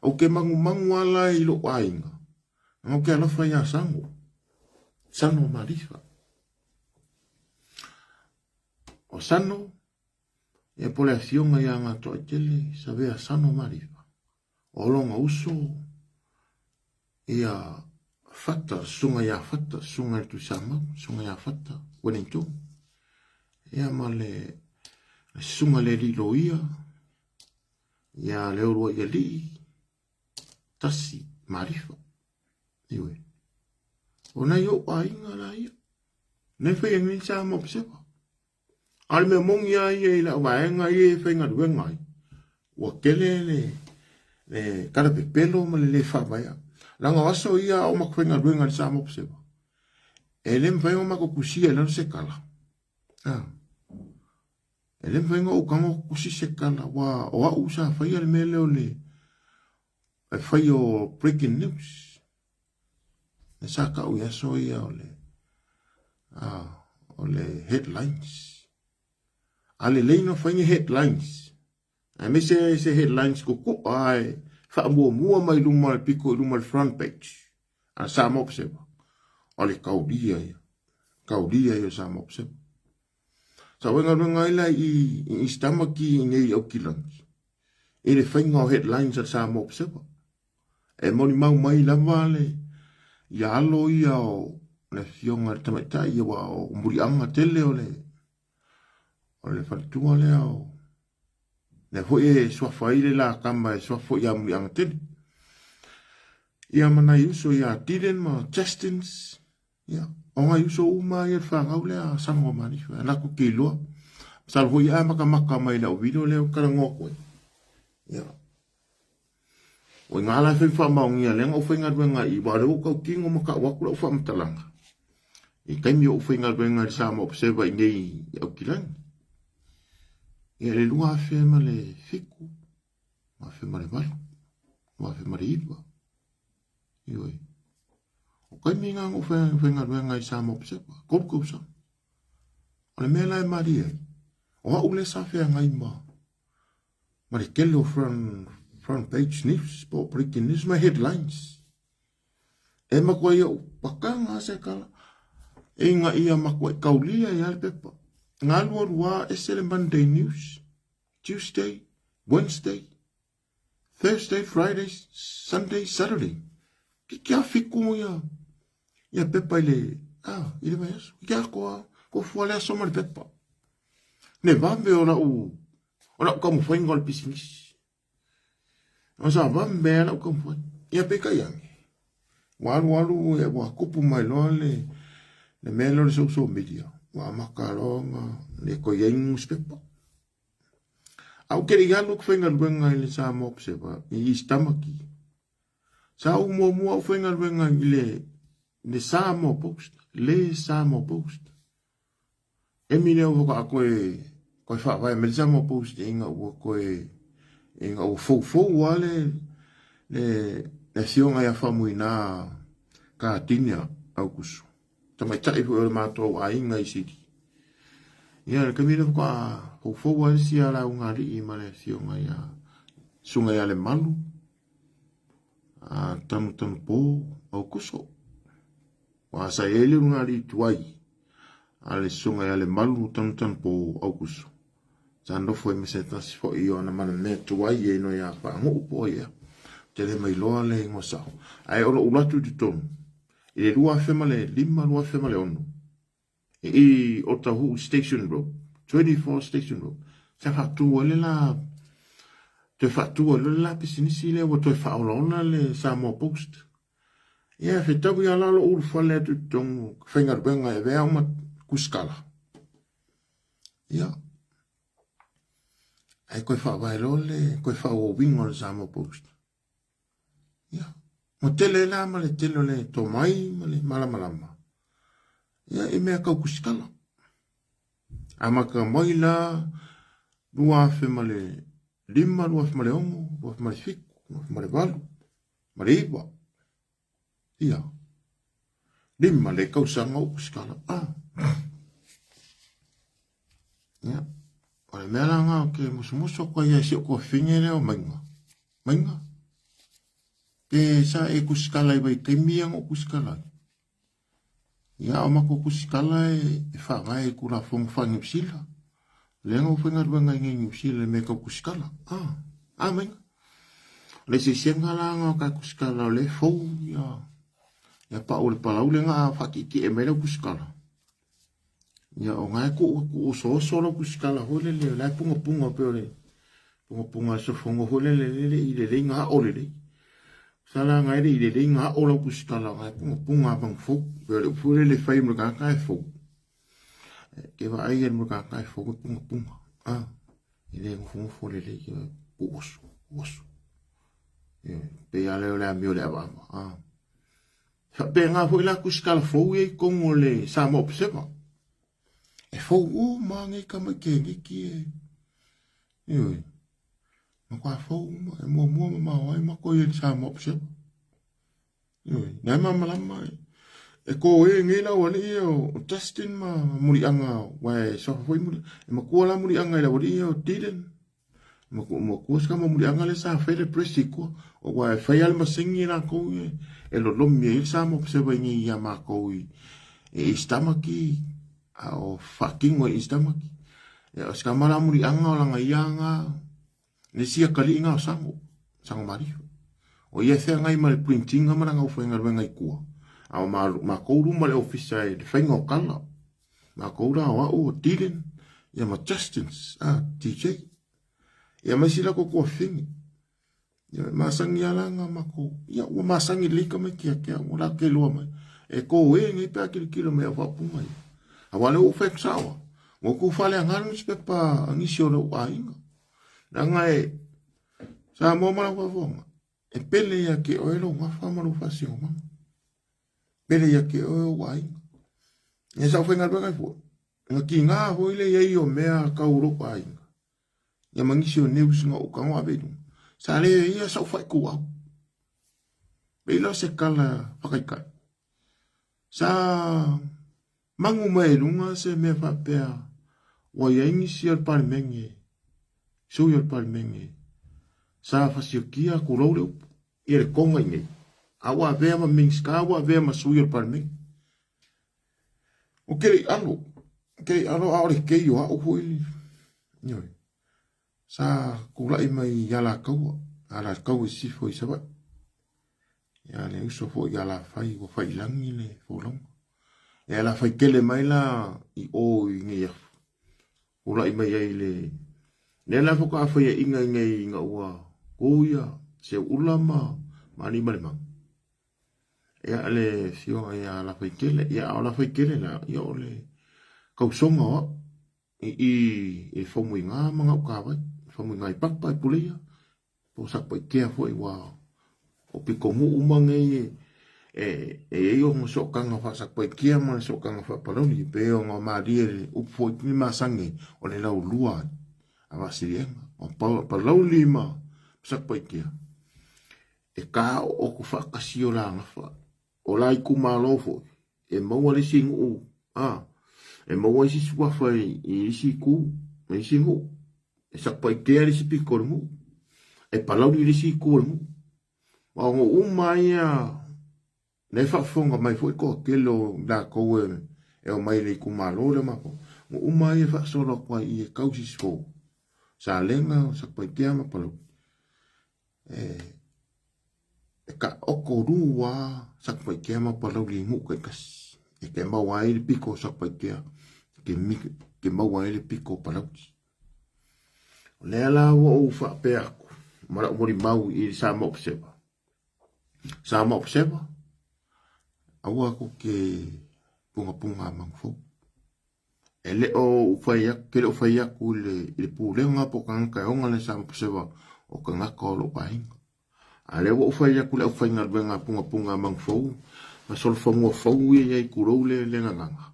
Ou te manumanu lava la i lou aiga, leaga ou te alofa ia Sago, Sago Malifa. O Sano, ia po o le afioga ia Gatoaitele Savea Sano Malifa. O lona uso ia Fata, susuga ia Fata, susuga i le Tuisamau, susuga ia Fata Wellington. Ia ma le susuga i le alii loia ia Leuluaialii Tasi Malifa. Ioe. O nai ou aiga la ia. Nei fai nei sa mo psepa. A o le mea moni lava ia i lau vaega ia e faigaluega ai, ua tele le, le talapepelo ma le lē faavaea. Leaga o aso ia a o matou faigaluega i le Samoa Observer, e le mafai ona matou tusia i lalo se tala. Ah. E le mafai ona ou tago tusi se tala, aua o au sa faia le mea lea o le fai o breaking news. E sa tau i aso ia o le, o le headlines. A lelei na fai ni headlines. Aemaise se headlines kuku'a e faamuamua mai luma le pito i luma le front page. A Samoa Observer. O le taulia ia. Taulia ia o Samoa Observer. Sa ou galuega ai la i East Tamaki i nei Aukilani i le faiga o headlines a le Samoa Observer. E molimau mai lava le ia alo ia o le afioga i le tamaitai aua o muliaga tele o le o le faletua lea o lea foi e suafa ai le la tama e suafa foi ia Muliaga tele. Ia ma nai uso ia Dylan ma Justins. Ia, o nai uso uma ia le fanau lea a Samoa Manifa, e latou te iloa. Masalo foi a matamata mai i lau video lea ou te talanoa atu ai. Ia. O i ngā la e whai whaamaongia lea na ou whaingaluenga i, wa o lea ua ou tautino ma tau atu lau faamatalaga. I taimi o ou faigaluega i le Samoa Observer i nei i Aukilani. Ia, le 2007, 2008, 2009. Ioe. O taimi ngā ngō whaingaluenga i Samoa Observer, 3 tausaga. O le mea la e malie ai, o au lea sa feagai ma, ma le tele o front, front page news, po o breaking news, ma headlines. E matua i ou pakanga se kala, e inga ia matua i kaulia i ale pepa. Ngā lua lua ese le Monday news, Tuesday, Wednesday, Thursday, Friday, Sunday, Saturday. Ki kia fiku ia, ia pepa i le, ah, i le vaiaso. Ki kia koa, ko fua le aso ma le pepa. Ne vave o lau, o lau taumafaiga o le pisinisi. O sa vave a lau taumafai. Ia peitai ane. Ua alu alu ia ua kupu mai loa le, le mea lea o le social media. Ua amata loa ona le toe i ai ni newspaper. A ou te le i alu ou te faigaluega i le Samoa Observer i East Tamaki. Sa ou muamua ou faigaluega i le, le Samoa Post, le Samoa Post. Emi lea ua faatoa koe, koe faavae mai le Samoa Post ina ua koe, ina ua foufou lava le, le, le afioga ia Faumuina Katinia Aukuso. Tamaitai foi o le matou aiga i Sili. Ia, le taimi lea faatoa foufou ai sia lauga alii ma le afioga ia Susuga ia Lemalu, a Tanutanupo Aukuso. Aua sa i ai le ulugalii tuai a le Susuga ia Lemalu Tanutanupo Aukuso. Sa nofo ai ma se tasi foi o ana manamea tuai e igoa ia Faanuu po o ia. Ou te le mailoa le igoa sao. Ae o lou alu atu i totonu, i le 2005, 2006, i Otahuhu Station Road, 24 Station Road, sa faatu ai le la, toe faatu ai loa le la pisinisi lea ua toe faaolaola le Samoa Post. Ia, fetaui lava la lou ulufale atu i totonu, faigaluega e avea au ma kusikala. Ia, ae toe faavae loa le toe faaauauina o le Samoa Post. Ia, ua tele la ma le tele o le tomai ma le malamalama. Ia, i mea tau kusikala. Amata mai la 2005, 2006, 2007, 2008, ma le 9. Ia, lima le tausaga o kusikala. Ah. Ia, o le mea la ngā o te musumusu atu ai ia i si ou tuafafine lea o Mainga. Mainga, pe sa e kusikala i vaitaimi ia na ou kusikala ai. Ia, o matou kusikala e, e faavae i Tulafono faa-Niu Sila. Lea na faigaluega i nei Niu Sila i mea tau tusikala. Ah, a mai. Le sesiega la na o ka tusikala o le fou ia ia pau le palaule na whaatietie mai lau tusikala. Ia o ngai ku ku oso oso lau tusikala hoi le le la punga punga pe o le punga punga sofongo hoi le le le i le le ngā o le le. Sala ngai le i le le ngā o lau tusikala ngai punga punga bang fou pe o le upu le le fai mo ka ka e fou. Ke vaai ia le ka ka e fou punga punga. Ah, i le ngofo le le ke ku oso oso. Pe ia le o le amio le avaava. Ah. Faapena foi la tusikala fou ia i totonu o le Samoa Observer. E fou uma nei tamaiti e. Ioe. Matua fou uma, e muamua mamao ai matou ia i le Samoa Observer. Ioe. Na e malamalama e. E kō e nei lau alii ia o Justin ma Muliaga, wa e suafa foi Muliaga. E matua la Muliaga i lau alii ia o Dylan. Matua se kama Muliaga le sa fai le press i kua. O wa e fai a le masini e lakou e, e lolomi ai le Samoa Observer i nei ia makou i e i stamaki, a o faatino i stamaki. E o se kama la Muliaga o lana ia nga le isi akalii nga o Sago, Sago Malifa. O ia e feagai ma le printinga ma lana aufaigaluega i tua. A o makou luma le ofisa i le faiga o kala. Makou la o au o Dylan, ia ma Justin, ah, DJ. Ia ma isi lakou tuafafine. Ia masangi lava la nga makou. Ia ua masangi lelei tamaiti ia te au, ua latou iloa mai. E kō e nei pe a tilotilo mai au faaupuga ia. Aua o lea ua ou fai atu sao lava. Ua outou faaleaga le nusipepa a nisi o lou aiga. Leaga e Samoa ma lau faafofoga, e pele ia te oe lou gafa ma lou faasinomaga. Pele ia te oe ou aiga. Ia sa ou faigaluega ai foi, na tiga foi le iai o mea tau lou aiga. Ia ma nisi o news na ou tago ave i luga. Sa le ia sa ou faituau. Pei la o se tala faataitai. Sa magu mai i luga se mea faapea ua i ai nisi o le Palemene, sui o le Palemene, sa fasiakia tulou le upu, ia le toga i nei, a ua avea ma Minisita, ua avea ma sui o le Palemene. Ou te le i alo, ou te le i alo a o le kei o au foi le, ioe, sa tulai mai i Alataua, Alataua i Sisifo i Savaii. Ia le uso foi ia Lafai ua fai i lagi le folauga. Ia Lafai tele mai la i o i Neiafu. Tulai mai ai le lea la faatoa faiaina i nei ina ua tu ia Seuula ma Aliimalemanu. Ia le afioga ia Lafaitele, ia a o Lafaitele la, ia o le tausoga o au i i i le Faumuiga ma Gautavai, Faumuiga i Papa i Puleia, Po o Satupaitea foi ua o pitonuu uma nei e i ai ona sootaga faa-Satupaitea ma le sootaga faa-Palauli e pei ona malie le upu foi le masani o le laulua a Vaasiliega. O Palauli ma Satupaitea e taooto faatasi o la gafa. O la itumalo foi e maua le isi nuu a e maua isi suafa i isi itu i isi nuu. E Satupaitea le isi pito o le nuu, e Palauli le isi itu o le nuu. Aua o nuu uma ia lea e faafofoga mai foi le toatele o i latou e omai i le itumalo lea o matou. Nuu uma ia e faasolo atu ai i e tau Sisifo, Salega, Satupaitea ma Palauli. E taoto lua Satupaitea ma Palauli i nuu taitasi. E te maua ai le pito o Satupaitea, te maua ai le pito o Palauli. O lea la ua ou faapea atu ma lau molimau i le Samoa Observer. Samoa Observer, aua tou te pungapunga manu fou. E le o fai atu, ke le o fai atu i le, i le pulega po o tagata e ona le Samoa Observer o tagata o lou aiga. A lea ua ou fai atu le aufaigaluega pungapunga a manu fou ma solofanua fou ia i ai tulou le le gagana.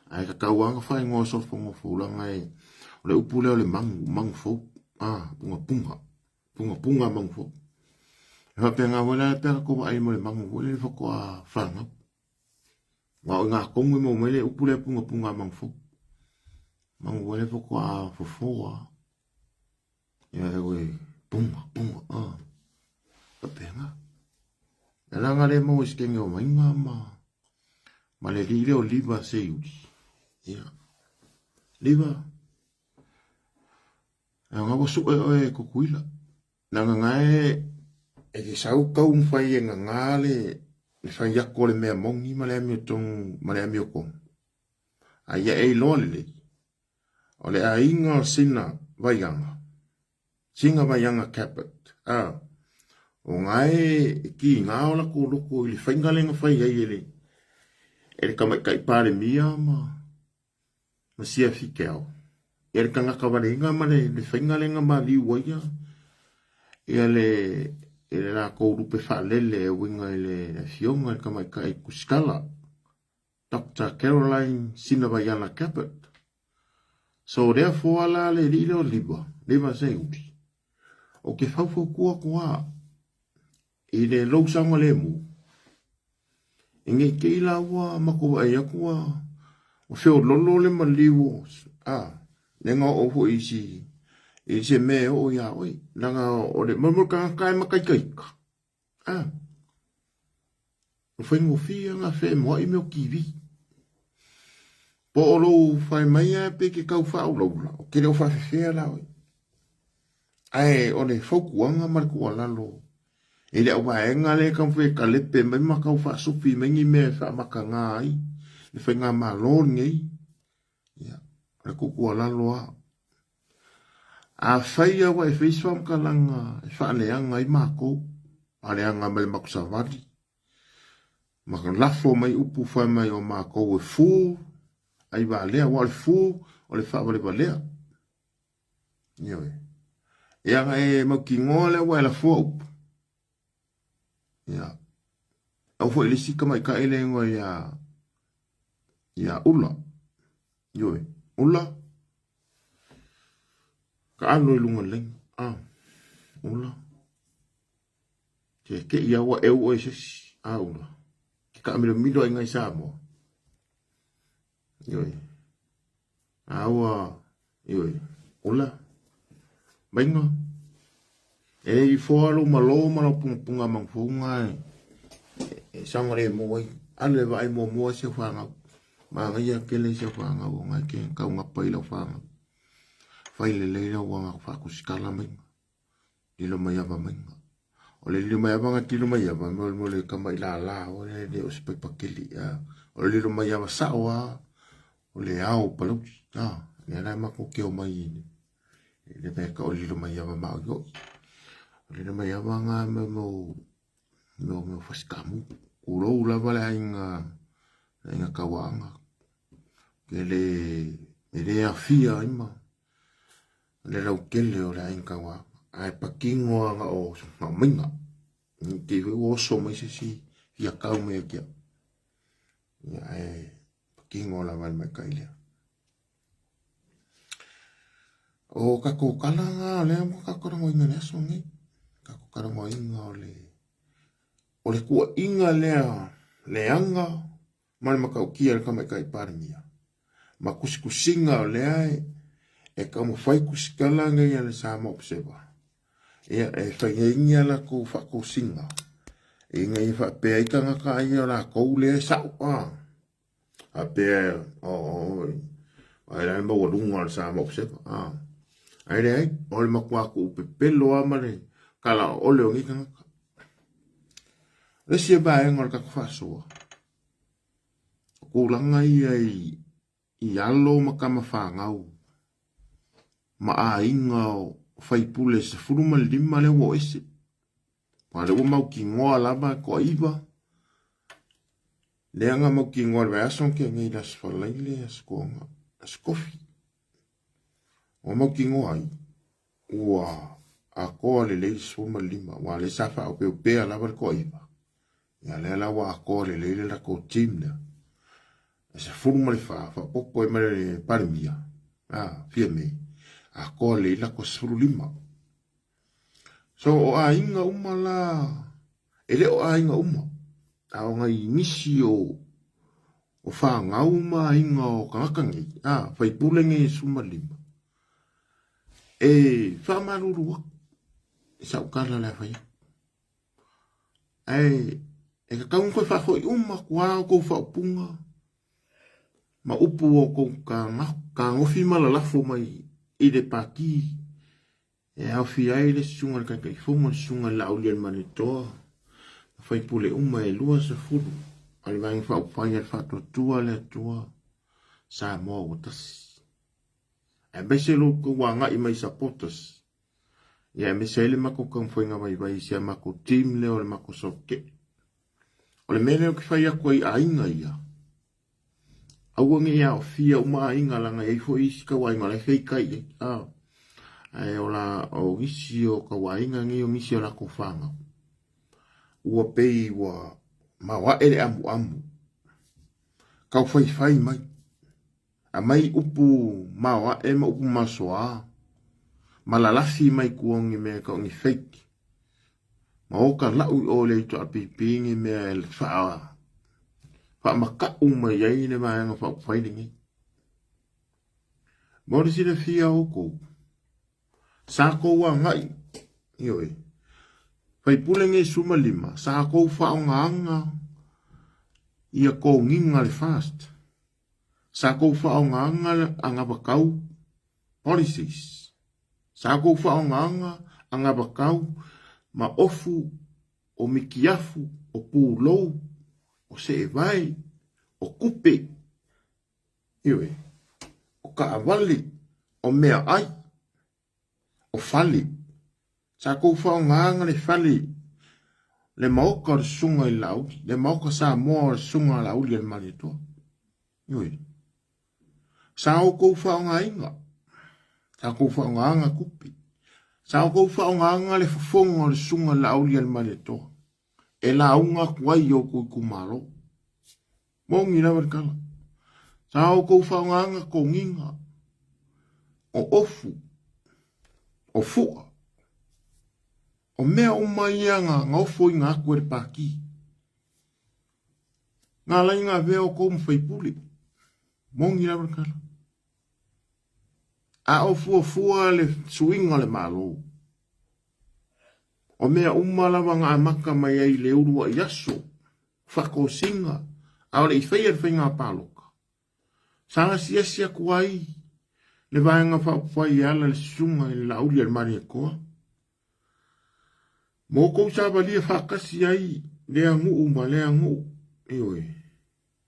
Ae tatau lava ona faaigoa solofanua fou leaga e o le upu lea o le manu, manu fou, a pungapunga, pungapunga a manu fou. E faapena foi la pe a tatou vaai mo le manu foi lele faatoa fanau. Aua o i ina tonu e maua mai le upu lea pungapunga a manu fou. Manu foi lea faatoa fofoa. Ia e oe, punga, punga, ah. Faapena. E leaga le maua i se kenge o maiga ma, ma le alii lea o Liva Seiuli. Ia. Liva. E nga ua sue oe e Tutuila. Leaga na e e te sau tau mawhai e ngā le le whai ako le mea moni ma le amiotonu ma le amiotonu. A ia e iloa lelei, o le aiga o sina vaiaga, sina vaiaga Cabot, a, o ngā e e ki ngā o lakou loko i le whainga le na whai ai e le e le tamaitai Palemia ma ma siafi ke ao. Ia le tagata valeina ma le, le faiga lea na maliu ai ia, ia le, i le latou lupe faalele e uiga i le afioga i le tamaitai Kusikala, Doctor Caroline Sinavaiana Gabbard. So therefore la le alii lea o Liva, Liva Seiuli, ou te faufautua atu lava i le lou saogalemu, E nei te i la ua matou vaai atu ua feololo le maliu o a le na oo foi i si i se mea e oo iā oe leaga o le mo le tagata e mataitaita a ua faigofie ona femoa'i mea o TV po o lou fai mai lava pe te tau faaulaula ou te le o faafefea la oe. Ae o le fautuaga ma le tuualalo i le auvaega lea e taumafai e talepe mai ma tau faasufi mai ni mea e faamatagā ai le faigamalo lenei, ia, o le tuutuualalo lava. Afai lava ua e fai se faamatalaga e faaleaga ai matou, faaleaga mai le matou savali, ma lafo mai upu fai mai o matou e fu ai valea, aua o le fu o le faavalevalea. Ioe. Ia na e mautinoa lea ua e lafoa upu. Ia. Au foi le isi tamaitai le igoa ia ia Ula. Ioe. Ula. Ka alo i luga le laina. Ah. Ula. Te te ia ua eu oe se isi. Ah, Ula. Ke kaamilomilo ai ngai Samoa. Ioe. A ua, ioe, ola, maiga, e le i foa lou malo ma lau pungapunga mangufouga e, e saogalemu ai. Alu e vaai muamua si au fanau. Manaia tele si au fanau o ngai ke kaugapa i lau fanau. Fai lelei lau aga faakusikala maiga. Lilo mai ava maiga. O le lilo mai ava na tilo mai ava, mo mo le kama i lala, o le le o se paipa keli, a. O le lilo mai ava sao a, o le ao Palauli, a. Lea la e matou keo mai i le mea ka o le lilo mai ava maoioi. O le lilo mai ava nga mo mo mo mo fasikamu. Kulou lava le aiga, le aiga Kauaanga. Ke le, e le afia ai ma le lautele o le aiga Kauaanga. Ae patino lava na o maiga. I te i ua oso mai se isi fia kau mai ia te au. Ia, ae patino lava le maitaʻi lea. O tatou tala na lea ua tatou talanoaina i le aso lenei. Tatou talanoaina o le o le tuuaiga lea leaga ma le matautia i le Tamaitai Palemia ma tusitusiga o lea e taumafai tusitala nei a le Samoa Observer ia e fai ai ni a latou faatosina ina ia faapea ai tagata ia o latou lea e sa'o a faapea o ai la le maualuga o le Samoa Observer a ae leai o le matua tuupepelo lava ma le kalaoole o nei tagata. O le isi vaega o le tatou faasoa, o tulaga ia i alo ma tama fanau ma aiga o faipule e 15 lea ua o ese. Aua o lea ua mautinoa lava e toaiva lea na mautinoa i le vaiaso na tea nei i le Aso Faraile, Aso Toonai, Aso Tofi. Ua mautinoa ai ua atoa lelei le 15 aua o lea sa faaopeopea lava le toaiva. Ia lea la ua atoa lelei le latou team lea. E 14 faaopoopo ai ma le Palemia, a, Fiame, atoa lelei le latou 15. So o aiga uma la, e le o aiga uma, a o nai nisi o o fanau ma aiga o tagata nei, a, faipule nei e 15, e faamalulu atu i sau tala le a fai atu. Ae e tatau ona toe faafoi uma atu lava outou faaupuga ma upu o outou fetagofi ma lalafo mai i le Pati. E aofia ai le susuga i le Taitaifono, le susuga i le Laaulialemalietoa, ma faipule uma e 20 a le Vaega Faaupufai a le Faatuatua le Atua Samoa ua tasi. Aemaise lo outou agai mai supporters, ia aemaise ai le matou taumafaiga vaivai i si a matou team lea o le matou sote. O le mea lea ou te fai atu ai i aiga ia, Aua ne i aofia uma aiga leaga e i ai foi isi tauaiga o la e feitai i ai. Ah, ae o la o nisi o tauaiga nei o nisi o latou fanau ua pei ua maoae le amuamu tau faifai mai aumai upu maoae ma upu masoa ma lalafi mai tua o ni mea tau ni fake ma oka lau i o le HRPP ni mea e faa faamaka'u mai ai le Vaega Faaupufai lenei. Mo le silafia o outou, sa tou agai, ioe, faipule nei 15, sa tou faaaogaina ia togiga le FAST, sa tou faaaogaina anavatau policies, sa tou faaaogaina anavatau ma ofu o mitiafu, o pulou, o seevae, o tupe, ioe, o taavale, o meaai, o fale. Sa tou faaaogaina le fale, le maota o le Susuga i le Laauli, le maota Samoa o le Susuga a Laauli a le Malietoa. Ioe. Sa outou faaaogaina, sa outou faaaogaina tupe, sa outou faaaogaina le fofoga o le Susuga i le Laaulialemalietoa e lauga atu ai i outou itumalo. Moni lava le tala. Sa outou faaaogaina toniga, o ofu, o fua, o mea uma ia na ofoina atu e le Pati. Na ala ai ona avea outou ma faipule. Moni lava le tala. A o fuafua le suiga o le Malo, o mea uma lava na amata mai ai i le uluai aso, faatosina, a o le i faia le faiga palota, sa asiasi atu ai le Vaega Faaupufai e ala i le Susuga i le Laaulialemalietoa, Ma outou savalia faatasi ai lea nuu ma lea nuu, ioe,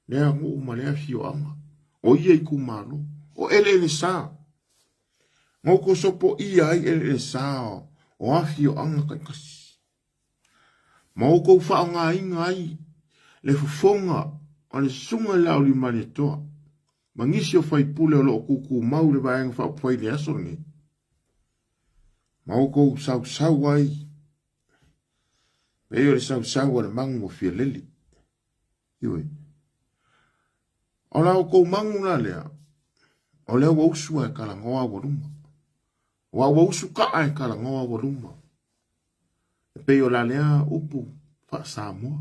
lea nuu ma lea afioaga, o ia itumalo, o eleele sa. Na outou sopoia ai eleele sa o afioaga taitasi. Ma outou faaaogaina ai le fofoga o le Susuga i le Laaulialemalietoa ma nisi o faipule o lo o tutumau i le Vaega Faaupufai i le aso lenei. Ma outou sausau ai, pei o le sausau a le magu ua fia lele. Ioe. O la outou magu la lea, o lea ua usu a e talanoa aualuma. Ua ua usu kaa e talanoa aualuma. E pei o la lea upu faa-Samoa.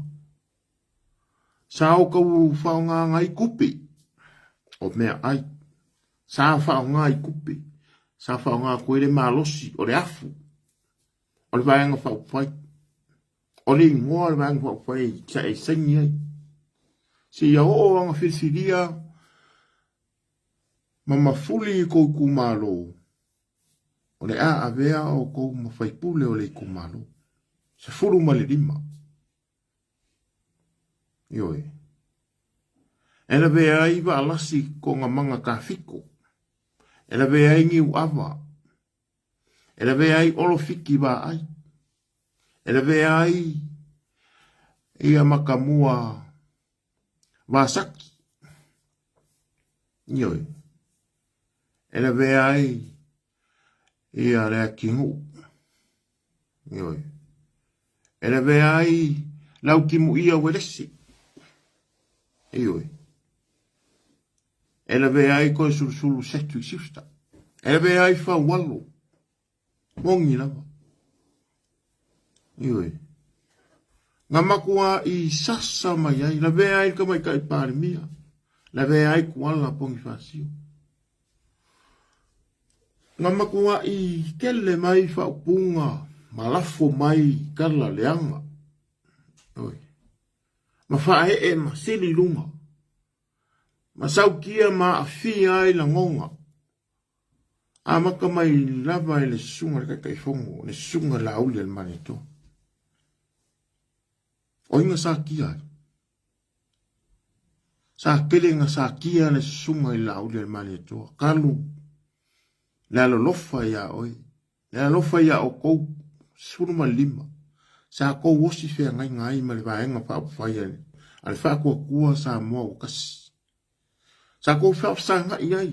Sa outou faaaogaina ai tupe o meaai. Sa faaaoga ai tupe. Sa faaaoga atu ai le malosi o le afu o le Vaega Faaupufai. O le igoa o le Vaega Faaupufai sa e saini ai. Seia oo ana filifilia ma mafuli i kou itumalo, o le a avea outou ma faipule o le itumalo. 15. Ioe. E lavea ai Vaalasi Kogamaga Tafito. E lavea ai Niuava. E lavea ai Olofiki Vaai. E lavea ai ia Matamua Vasaki. Ioe. E lavea ai ia Leatinuu. Ioe. E lavea ai Lautimuia Uelese. Ioe. E lavea ai Toesulusulu Cedric Schuster. E lavea ai Faualo. Moni lava. Ioe. Na matuai sasa mai ai, lavea ai le tamaitai Palemia, lavea ai Kuala Ponifasio. Na matuai tele mai faaupuga ma lafo mai tala leaga. Oi. Ma faaee ma sili i luga. Ma sautia ma aafia ai lagona. Amata mai lava i le susuga i le Taitaifono, le susuga i le Laauli a le Malietoa. O ai na satia ai? Sa tele na satia le susuga i le Laauli a le Malietoa, talu le alolofa ia oe, le alofa ia outou 15, sa tou osi feagaiga ai ma le Vaega Faaupufai a le Faatuatua Samoa Ua Tasi. Sa tou faafesagai ai,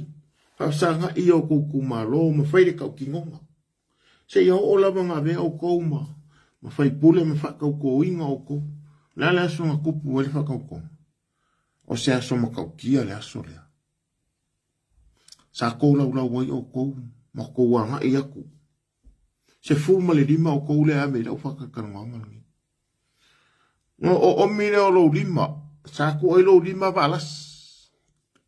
faafesagai i o tou itumalo ma fai le tautinoga. Seia oo lava ina avea outou ma faipule ma faatautoina outou. O le a le aso na tupu ai le faatautoga? O se aso matautia le aso lea. Sa tolaulau ai outou ma outou agai atu. 15 outou lea e ave i lau faatalatalanoaga lenei. Na oomi lea o lou lima, sa tuu ai lou lima Valasi,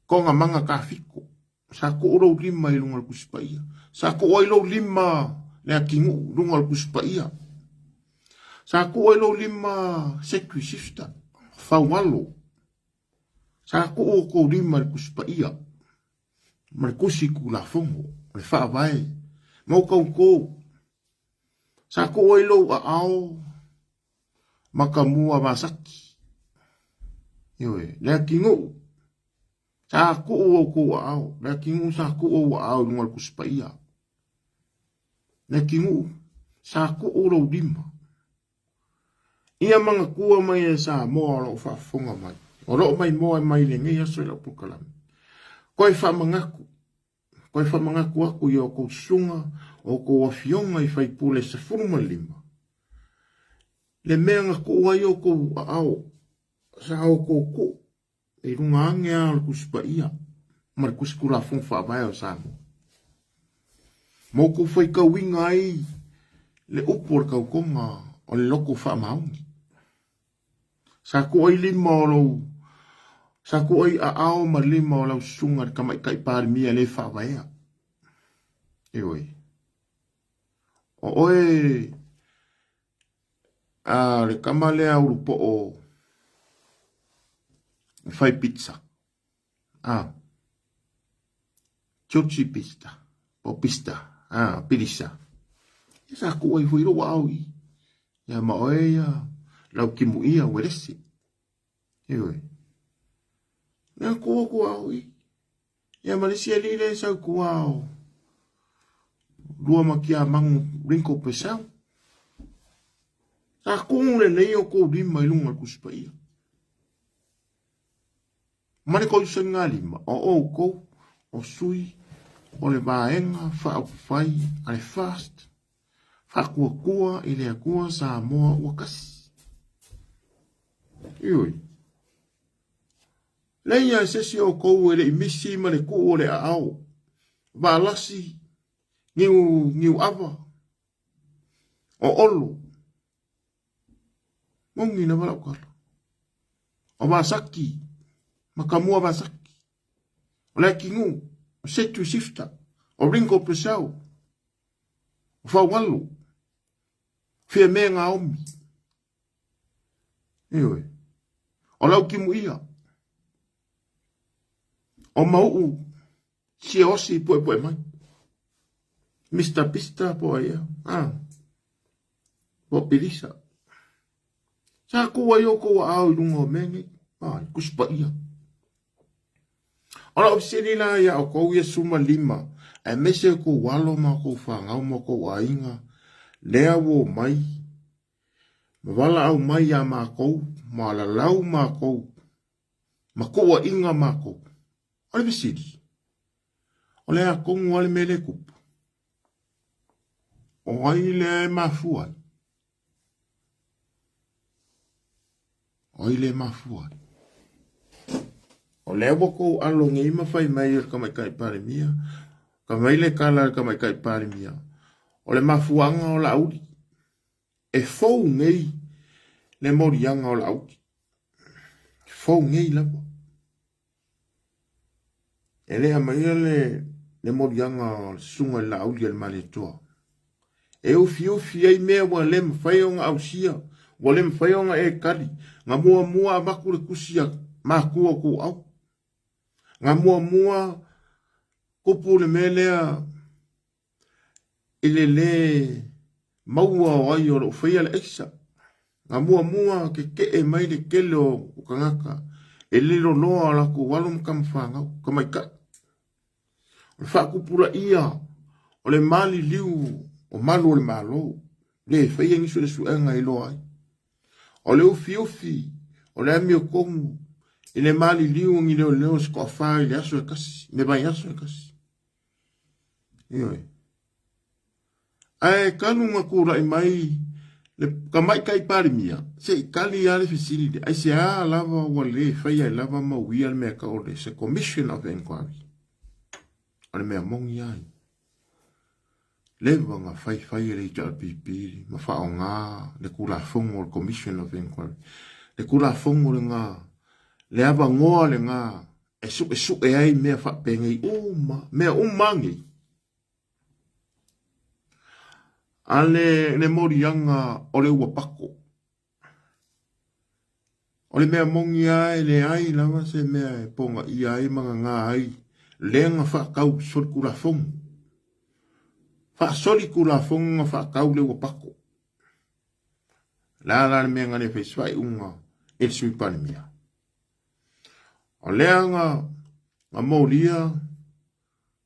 Togamana Tafito, sa tuu lou lima i luga o le Tusi Paia, sa tuu ai lou lima Leatinuu i luga o le Tusi Paia, sa tuu ai lou lima Sekri Sifta, Faualo, sa tuu outou lima i le Tusi Paia ma le Tusi Tulafono, le Faavae, ma outou. Sa tuu ai lou aao Matamua Vasaki. Ioe, Leatinuu. Sa tuu outou aao. Leatinuu sa tuu ou aao i luga o le Tusi Paia. Leatinuu, sa tuu lou lima. Ia manatua mai e Samoa o lo o faafofoga mai, o lo o maimoa mai i lenei aso i lau polokalame. Toe faamanatu Toe faamanatu atu i a outou susuga, outou afioga i faipule 15, le mea na tuu ai outou aao, sa outou tuu i luga ane lava o le Tusi Paia ma le Tusi Tulafono Faavae o Samoa. Ma outou faitauina ai le upu o le tautoga o le loto faamaoni. Sa tuu ai lima o lou Sa tuu ai aao ma lima o lau susuga i le Tamaitai Palemia le faavaea. Ioe. O oe a le tama lea Ulupoo e fai pizza. A. Chochi pista. Po pista. A, pilisa. Ia sa tuu ai foi lou aao i. Ia ma oe ia lau timuia Uelese. Ioe. Ia tuu atu aao i. Ia ma le isi alii lea e sau i tua o Luamakiamagu Ringo Purcell. Sa tuu lelei outou lima i luga o le Tusi Paia. Ma le toisanigalima, o outou o sui o le Vaega Faaupufai a le FAST, Faatuatua i le Atua Samoa ua Tasi. Ioe. Leai a se isi o outou e le i misi ma le tuu o le aao, Valasi, niu, Niuava, o Olo, Moni lava lau tala. O Vasaki, Matamua Vasaki, o Leatinuu, o Setu Sifta, o Ringo Purcell, o Faualo, Fiame Naomi. Ioe. O Lautimuia, o Mauu Siaosi puepue mai. Mister Pista po ai ea. Ah. Po Pilisa. Sa ku ai o kou aao i lunga o mea nei. Ai, Tusi Paia. O lau fesili la ia outou ia 15, aemaise o kou alo ma kou fanau ma kou aiga, lea ua omai, ma valaau mai ia makou, ma lalau makou, ma kuuaiga makou. O le fesili, o le a tonu lava le mea lea e tupu? O ai lea e mafua ai? O ai lea e mafua ai? O lea ua tou alo nei ma fai mai e le Tamaitai Palemia, ka mai le tala a le Tamaitai Palemia, o le mafuaaga o Laauli. E fou nei le moliaga o Laauli. E fou nei lava. E le aumaia le moliaga o le Susuga i le Laauli a le Malietoa. E ufiufi ai mea ua le mafai ona ausia, ua le mafai ona e tali. Na muamua avatu le tusi a matua o Tuuau. Na muamua tupu le mea lea. I le lē maua o ai o lo o faia le aisa. Na muamua keke'e mai le tele o tagata e le loloa o latou alo ma tamafanau, tamaitai. O le faatupulaia o le maliliu o malu o le Malo, le faia ni suesuega e iloa ai. O le ufiufi o le amiotonu i le maliliu o ni leoleo se toafa i le aso e tasi, le vaiaso e tasi. Ioe. Ae talu na tulai mai le Tamaitai Palemia, se i tali lava le fesili lea, aisea lava ua le faia ai lava ma uia le mea e tau o le se Commission of Inquiry? O le mea moni lava ia. Leva na faifai e le HRPP ma faaaoga le Tulafono o le Commission of Inquiry. Le Tulafono lena, le avanoa lena e suesue ai mea faapenei uma, mea uma lava nei. A le, le moliaga o le ua pako. O le mea moni lava e leai lava se mea e ponaia ai ma gagā ai lea na faatau solitulafono. Faasolitulafono na faatau le ua pako. O le a la le mea na le fai se faaiuga e le Sui Palemia? O lea na, na molia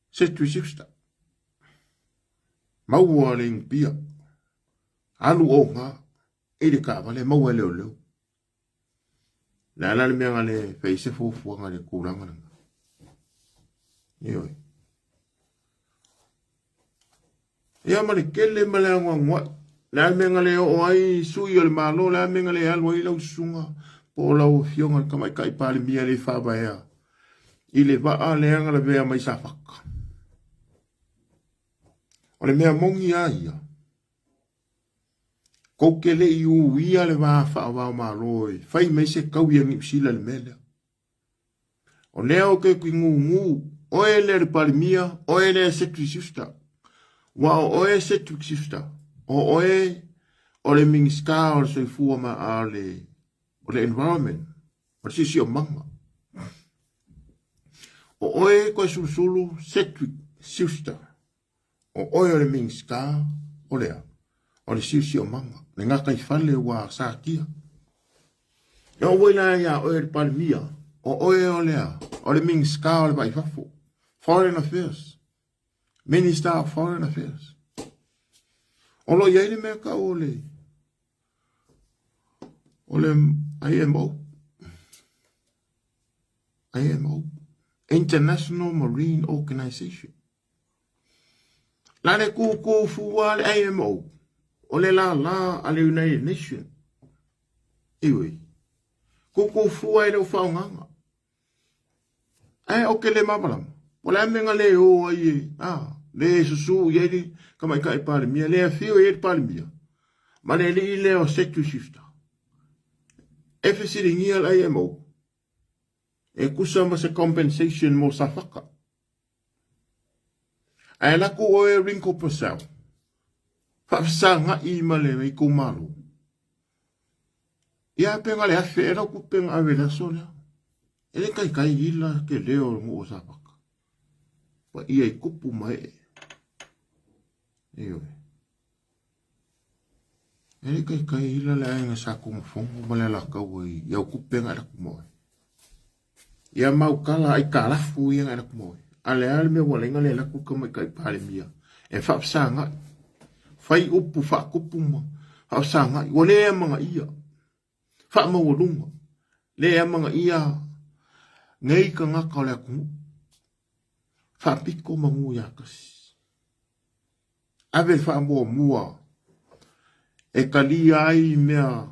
Cedric Schuster. Maua le inupia. Alu oga i le taavale maua e leoleo. Le a la le mea na le fai se fuafuaga i le tulaga lena. Ioe. Ia ma le tele ma le anoanoai. Le a le mea na le oo ai sui o le Malo, le a le mea na le alu ai lau susuga po o lau afioga i le Tamaitai Palemia e le faavaea i le vaa lea na lavea mai Safata. O le mea moni lava ia, tou te le i uia le va faava-o-Malo e fai mai se taui a Niu Sila i le mea lea. O lea ou te gugu, oe lea le Palemia, oe lea Cedric Schuster. Ua o oe Cedric Schuster, o oe o le Minisita o le Soifua ma a o le, o le Environment, o le Siosiomaga. O oe Toesulusulu Cedric Schuster. O oe o le Minisita o le a? O le Siosiomaga, le gataifale ua satia. E oo foi la ia oe le Palemia, o oe o le a? O le Minisita o le Vai Fafo, Foreign Affairs, Minister of Foreign Affairs. O lo o i ai le mea tau o le o le IMO. IMO, International Marine Organization. La le kūkū fua le IMO, o le lālā a le United Nation. Iwi, kūkū fua e le o whaongaga. Ae o ke le mamalama, o le amenga le o ai e, a, le susu i ai le tamaitai Palemia, le afio i ai le Palemia, ma le alii lea o Secretary Schuster. E fesiligia le IMO, e tusa ma se compensation mo Safata. Ae alu atu oe Ringo Purcell, faafesagai ma le itumalo. Ia pe na le afe e lau kupe na ave le aso lea. E le taitai ila ke leo o le nuu o Safata. Pa ia i kupu ma ee. Ioe. E le taitai ila le aiga sa Tumafono ma le Alataua i au kupe na e alu atu ma oe. Ia mau tala aikalafu ia na e alu atu ma oe. A le a le mea ua ala ai ona le alu atu le tamaitai Palemia e faafesagai. Fai upu faakupu ma faafesagai. Ua le amanaia. Faamaualuga. Le amanaia nei tagata o le atunuu. Faapito manu ia tasi. Ave le faamuamua e talia ai mea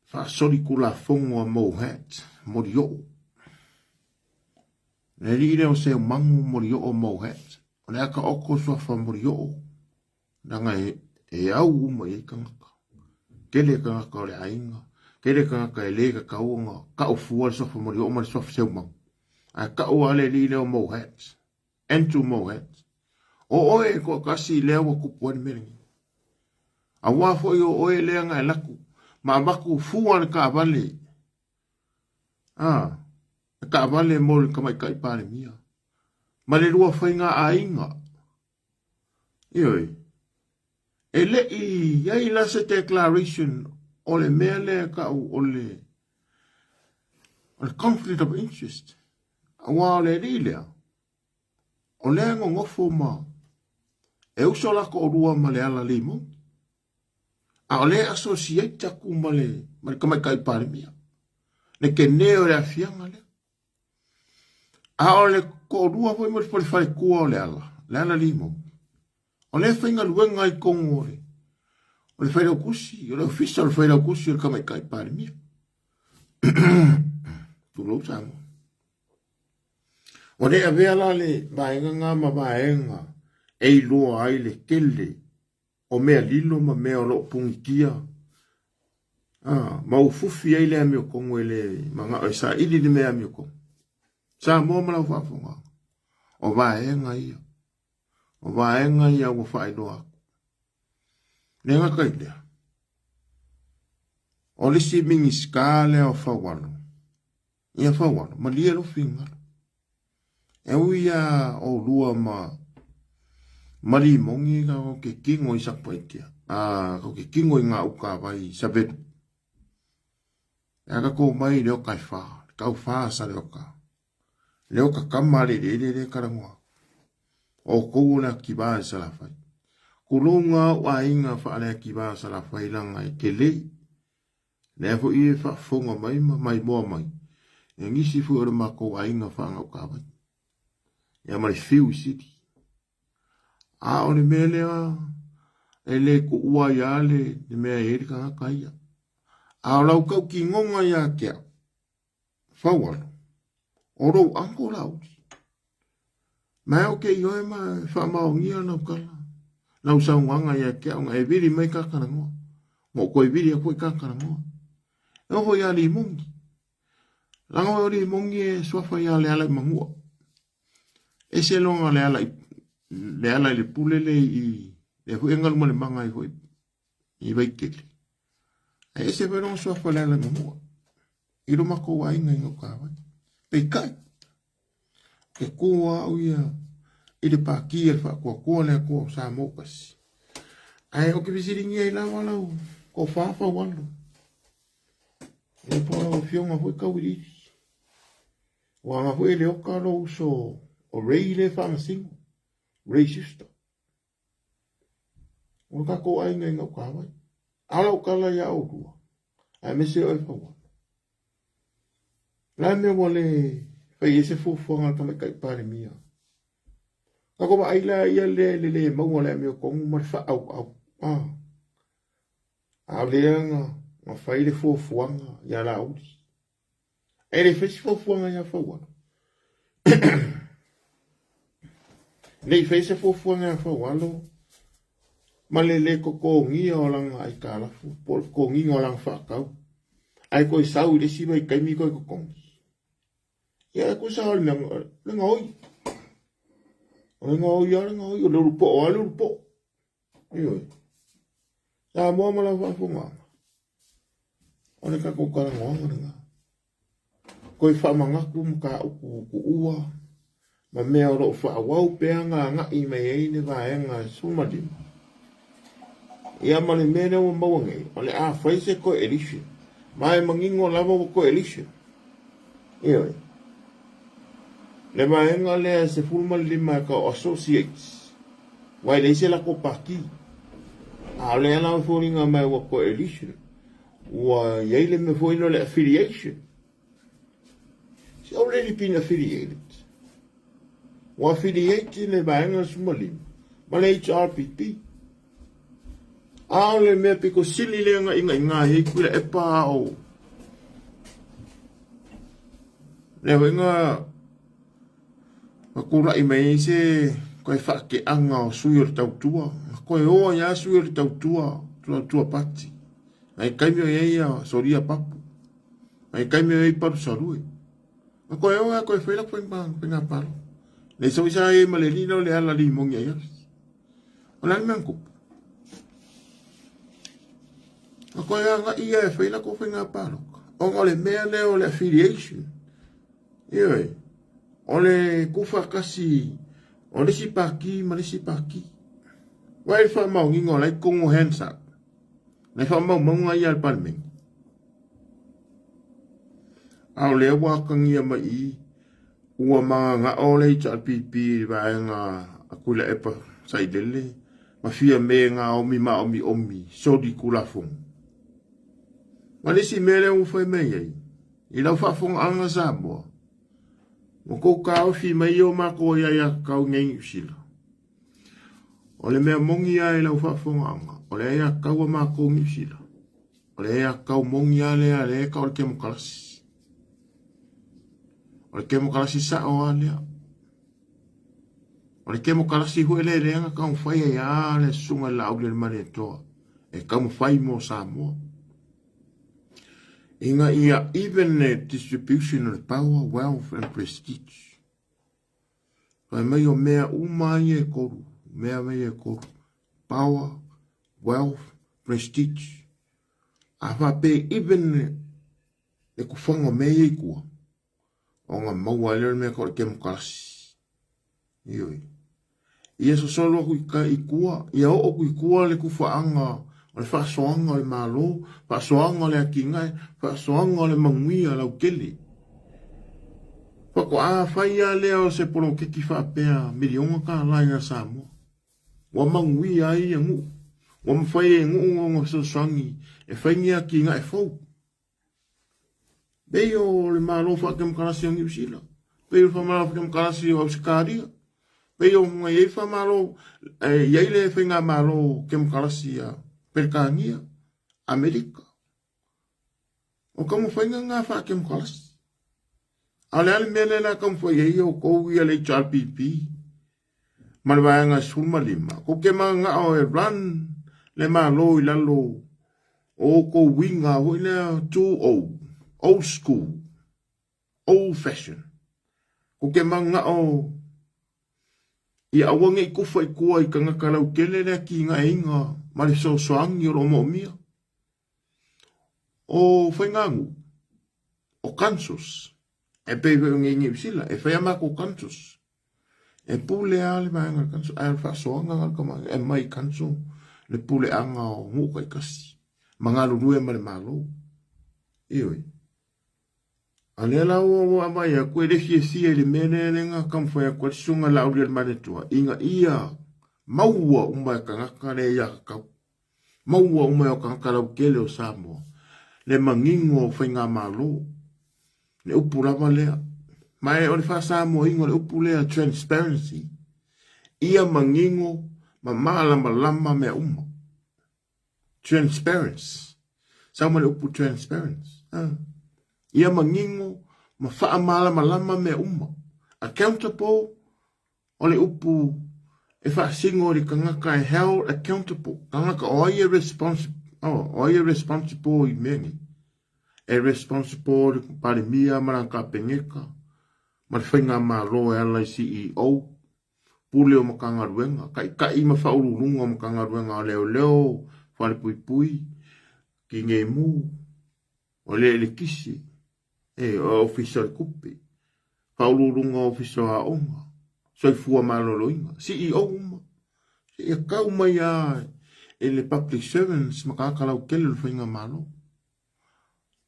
faasolitulafono a Mohat, Molioo. Le alii lea o Seumanu Molioo Mohat, o le ata oko suafa Molioo, leaga e au uma i ai tagata. Tele tagata o le aiga, tele tagata e le tatau ona tau fua le suafa Molioo ma le suafa Seumanu. Ae tau lava le alii lea o Mohat, Andrew Mohat. O oe e toatasi lea ua tupu ai le mea lenei. Aua foi o oe lea na e alu atu ma avatu fua le taavale, a, le taavale mo le tamaitai Palemia. Ma le lua faiga-aiga. Ioe. E le i i ai la se declaration o le mea lea e tau o le o le conflict of interest. Aua o le alii lea, o lea e nonofo ma e uso la toalua ma Leala Limoni. A o lea e associate atu ma le, ma le Tamaitai Palemia. Le tene o le afiaga lea. A o le toalua foi ma le faletua o Leala, Leala Limoni, o lea e faigaluega i totonu o le, o le Failautusi, o le Ofisa o le Failautusi o le Tamaitai Palemia. Tulou Samoa. Ua le avea la le vaega na ma vaega e iloa ai le tele o mea lilo ma mea o lo o punitia ma ufufi ai le amiotonu e le manao e saili le mea amiotonu. Samoa ma lau faafofogaaga, o vaega ia, o vaega ia ua faailoa atu. Le gata i lea, o le isi Minisita lea o Faualo, Ia Faualo, malie lou finagalo. E ui lava oulua ma ma Limoni tatou te tino i Satupaitea, a tatou te tino i Gautavai i Savelu. E a tatou omai i Leota e fa, le taufa a Saleota. Leota tama a le eleele lea e talanoa atu. O outou o le ativā i Salafai. Tulou na ou aiga faale-ativā a Salafai leaga e tele. Lea foi e faafofoga mai ma maimoa mai e nisi foi o le matou aiga faagautavai. Ia ma le fiu i sili. A o le mea lea e le tuua ai lava le, le mea e i ai le tagata ia. A o lau tautinoga ia te au, Faualo, o lou uncle Laauli. Ma e oke i oe ma e faamaonia lau tala, lau saunoaga ia te au, na e vili mai ta talanoa, na ou toe vili atu foi ta talanoa. E oo foi ia Limoni. Leaga o Limoni e suafa ia Lealaimanua. Ese lona Lealai, Leala i le pule le i, lea foi e galu ma le maga ai foi i Vaitele. Ae ese foi lona suafa o Lealaimanua i lo matou aiga i Gautavai. Peitai, ke kō au ia i le pātī a le Faatuatua le Atua o Samoa ua tasi. Ae ou te fesiligia ai lava lau tofa Faualo. Ia po o lau afioga foi Tauiliili. Ua aga foi e Leota lou uso o Ray lea e faamasino, Ray Schuster. O le tatou aiga i Gautavai. A o lau tala ia oulua, aemaise oe Faualo. O le a le mea ua le fai ai se fuafuaga a le Tamaitai Palemia? Tatou vaai la ia lea i le le maua o le amiotonu ma le faaauau. Ah. A o lea na, na fai le fuafuaga ia Laauli. E le fai se fuafuaga ia Faualo. Ne i fai se fuafuaga ia Faualo ma le le totogia o lana aitalafu po o le totogiina o lana faatau, ae toe sau i le isi vaitaimi toe totogi. Ia e tusa o le mea, le gaoi. O le gaoi lava le gaoi, o le ulupoo lava le ulupoo. Ioe. Samoa ma lau faafofogaaga, o le tatou talanoaga lena. Toe faamanatu mataupu tuua ma mea o lo o faaauau pea na agai mai ai le vaega 15. Ia ma le mea lea ua maua nei, o le a fai se coalition. Ma e manino lava ua coalition. Ioe. Le vaega lea e 15 e tau associates, aua e leai se latou pati. A o lea la e foliga mai ua coalition, ua i ai le mea foi lea o le affiliation. It's already been affiliated. Ua affiliate le vaega 15 ma le HRPP. A o le mea pito sili lea na inaiga ai Tuilaepa a o lea foi na na tulai mai ai se toe faateaga o sui o le tautua. Na toe o ai lava sui o le tautua, tautua pati. Nai taimi o i ai ia Solia Papu. Nai taimi o i ai Palusalue. Na toe o lava toe fai lau faiga palota. Leai foi sa i ai ma le alii lea o Leala Limoni Aiafi. O le a le mea na tupu? Na toe agai ia e fai latou faiga palota ona o le mea lea o le affiliation. Ioe. O le tuufaatasi o le isi pati ma le isi pati. Vaai i le faamaoniga o la e i totonu o Hansard. Nai faamaumauga ia a le Palemene. A o lea ua atagia mai i i, ua mananao le HRPP i le vaega a Tuilaepa Sailele ma Fiame gaomi maaomiomi soli Tulafono. Ma le isi mea lea ua fai mai ai, i lau faafofogaaga Samoa, ua tou taofi mai o matou aiaiatatau i inei i Niu Sila. O le mea moni lava i lau faafofogaaga, o le aiatatau a matou i Niu Sila, o le aiatatau moni lava lea lea e tau o le kemokarasi. O le kemokarasi sao lava lea. O le kemokarasi foi lea lea na taumafai ai lava le Susuga i le Laaulialemalietoa e taumafai mo Samoa. Ina ia even the distribution of power, wealth and prestige. Fai mai o mea uma ia e kolu, mea ia e kolu, power, wealth, prestige. A faapea even le kufaga o mea ia i tua, ona maua ai lea o le mea tau o le kemokarasi. Ioe. Ia sosolo atu i, ka, i tua, ia oo atu i tua le tufaaga o le faasoaga o le Malo, faasoaga o le atinae, faasoaga o le manuia lautele. Faatoa fai lava lea o se poloketi faapea miliona tala ia Samoa. Ua manuia ai ia nuu. Ua mafai e nuu ona fesoasoani e fai ni atinae fou. Pei o le Malo Faakemokarasi o Niu Sila, pei o le Malo Faakemokarasi o Ausetalia, pei o i ai faamalo, e i ai le faigamalo kemokarasi a Peretania, Amerika. O taumafaiga na faakemokarasi. A o le a le mea lea o le a taumafai ai outou ia le HRPP ma le vaega 15, tou te mananao e run le Malo i lalo o outou uiga foi lea too old, old school, old fashion. Tou te mananao ia aua ne i tufa i tua i tagata lautele le atinaeina ma le fesoasoani o lo o moomia. O faiganuu, o councils, e pei foi o nei Niu Sila, e fai a matou councils. E pule lava le vaega o le council, ae o le faasoaga lena o le tamaoaiga, e aumai i council le puleaga o nuu taitasi ma galulue ma le Malo. Ioe. A lea la ua ua aumai atu, e le fiafia i le mea lea lea na taumafai atu ai le Susuga Laaulialemalietoa, ina ia maua uma e tagata le aiatatau. Maua uma e o tagata lautele o Samoa le manino o faigamalo, le upu lava lea. Ma e o le faa-Samoaina o le upu lea transparency, ia manino ma malamalama mea uma. Transparence. Sau ma le upu transparence. Ah. Ia manino ma faamalamalama mea uma. Accountable O le upu e faasino i le tagata e held accountable, tagata o ai e responsible, oh, o ai e responsible i mea nei. E responsible le Palemia ma lana Kapeneta, ma le faigamalo e ala i CEO, pule o Matagaluega, taitai ma faauluuluga o Matagaluega o Leoleo, Falepuipui, Tineimu, o le Elekisi, e, o Ofisa o le Tupe, Faauluuluga o Ofisa o Aoga, Soifua Maloloina, CEO uma, seia tau mai lava i le public servants ma tagata lautele o le faigamalo.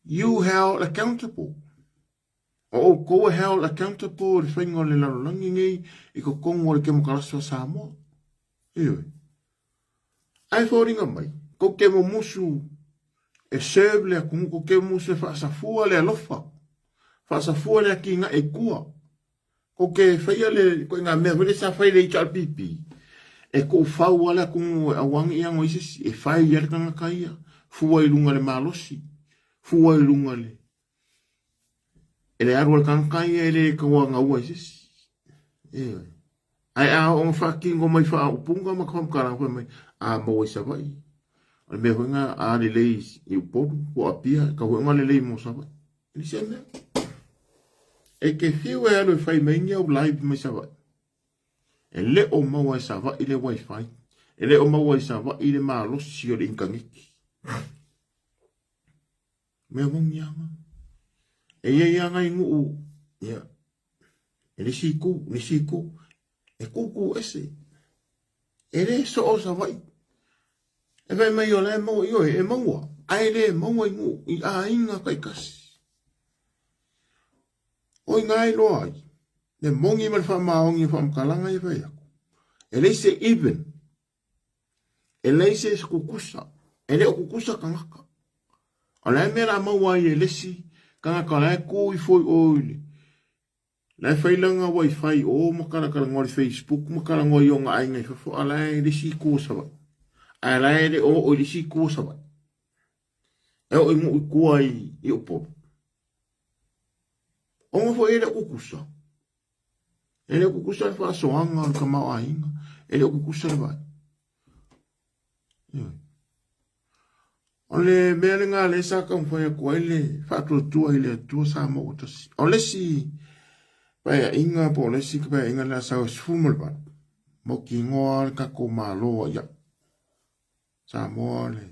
You held accountable. O outou e held accountable i le faiga o le lalolagi nei i totonu o le Kemokarasi o Samoa. Ioe. Ae foliga mai, tou te mumusu e serve le atunuu, tou te mumusu e faasafua le alofa, faasafua le atinae i tua. Tou te faia le ituaiga mea foi lea sa fai e le HRPP, e tuufau lava le atunuu e aua ne i ano ai se isi, e fai lava le tagata ia, fua i luga i le malosi, fua i luga i le E le alu a le tagata ia e le tauagaua i se isi. Ioe. Ae a oo ina faatino mai faaupuga ma faamatalaga fai mai, a maua i Savaii. O le mea foi lena, a lelei i Upolu po o Apia, e tatau foi ona lelei mo Savaii. E leai se mea. E te fiu e alu e fai mai ni au live mai Savaii. E le o maua e Savaii le wifi. E le o maua i Savaii le malosi o le initaneti. Mea moni lava. E i ai lava nai nuu, ia, I le isi itu, i le isi itu, e kūkū ese. E le soo Savaii. E fai mai o la e maua, ioe, e maua, ae le maua i nuu, i aiga taitasi. O i ina e iloa ai le moni ma le faamaoni o faamatalaga ia e fai atu. E leai se even, e leai se tutusa, e le o tutusa tagata. O le a le mea o le a maua ai e le isi tagata o la e tu ifo i o i le La e fai lana wifi i o ma talatalanoa i le facebook ma talanoa i ona aiga i fafo a la e i le isi itu o Savaii. Ae la e le o oo i le isi itu o Savaii. E oo i nuu i tua i Upolu. Ona foi e le o tutusa. E le o tutusa le faasoaga o le tamaoaiga. E le o tutusa le vaai. O le mea lena lea sa taumafai atu ai le faatuatua i le Atua Samoa ua tasi. O le isi paeaiga po o le isi paeaiga lea sa 18, mautinoa le tatou Malo ia Samoa le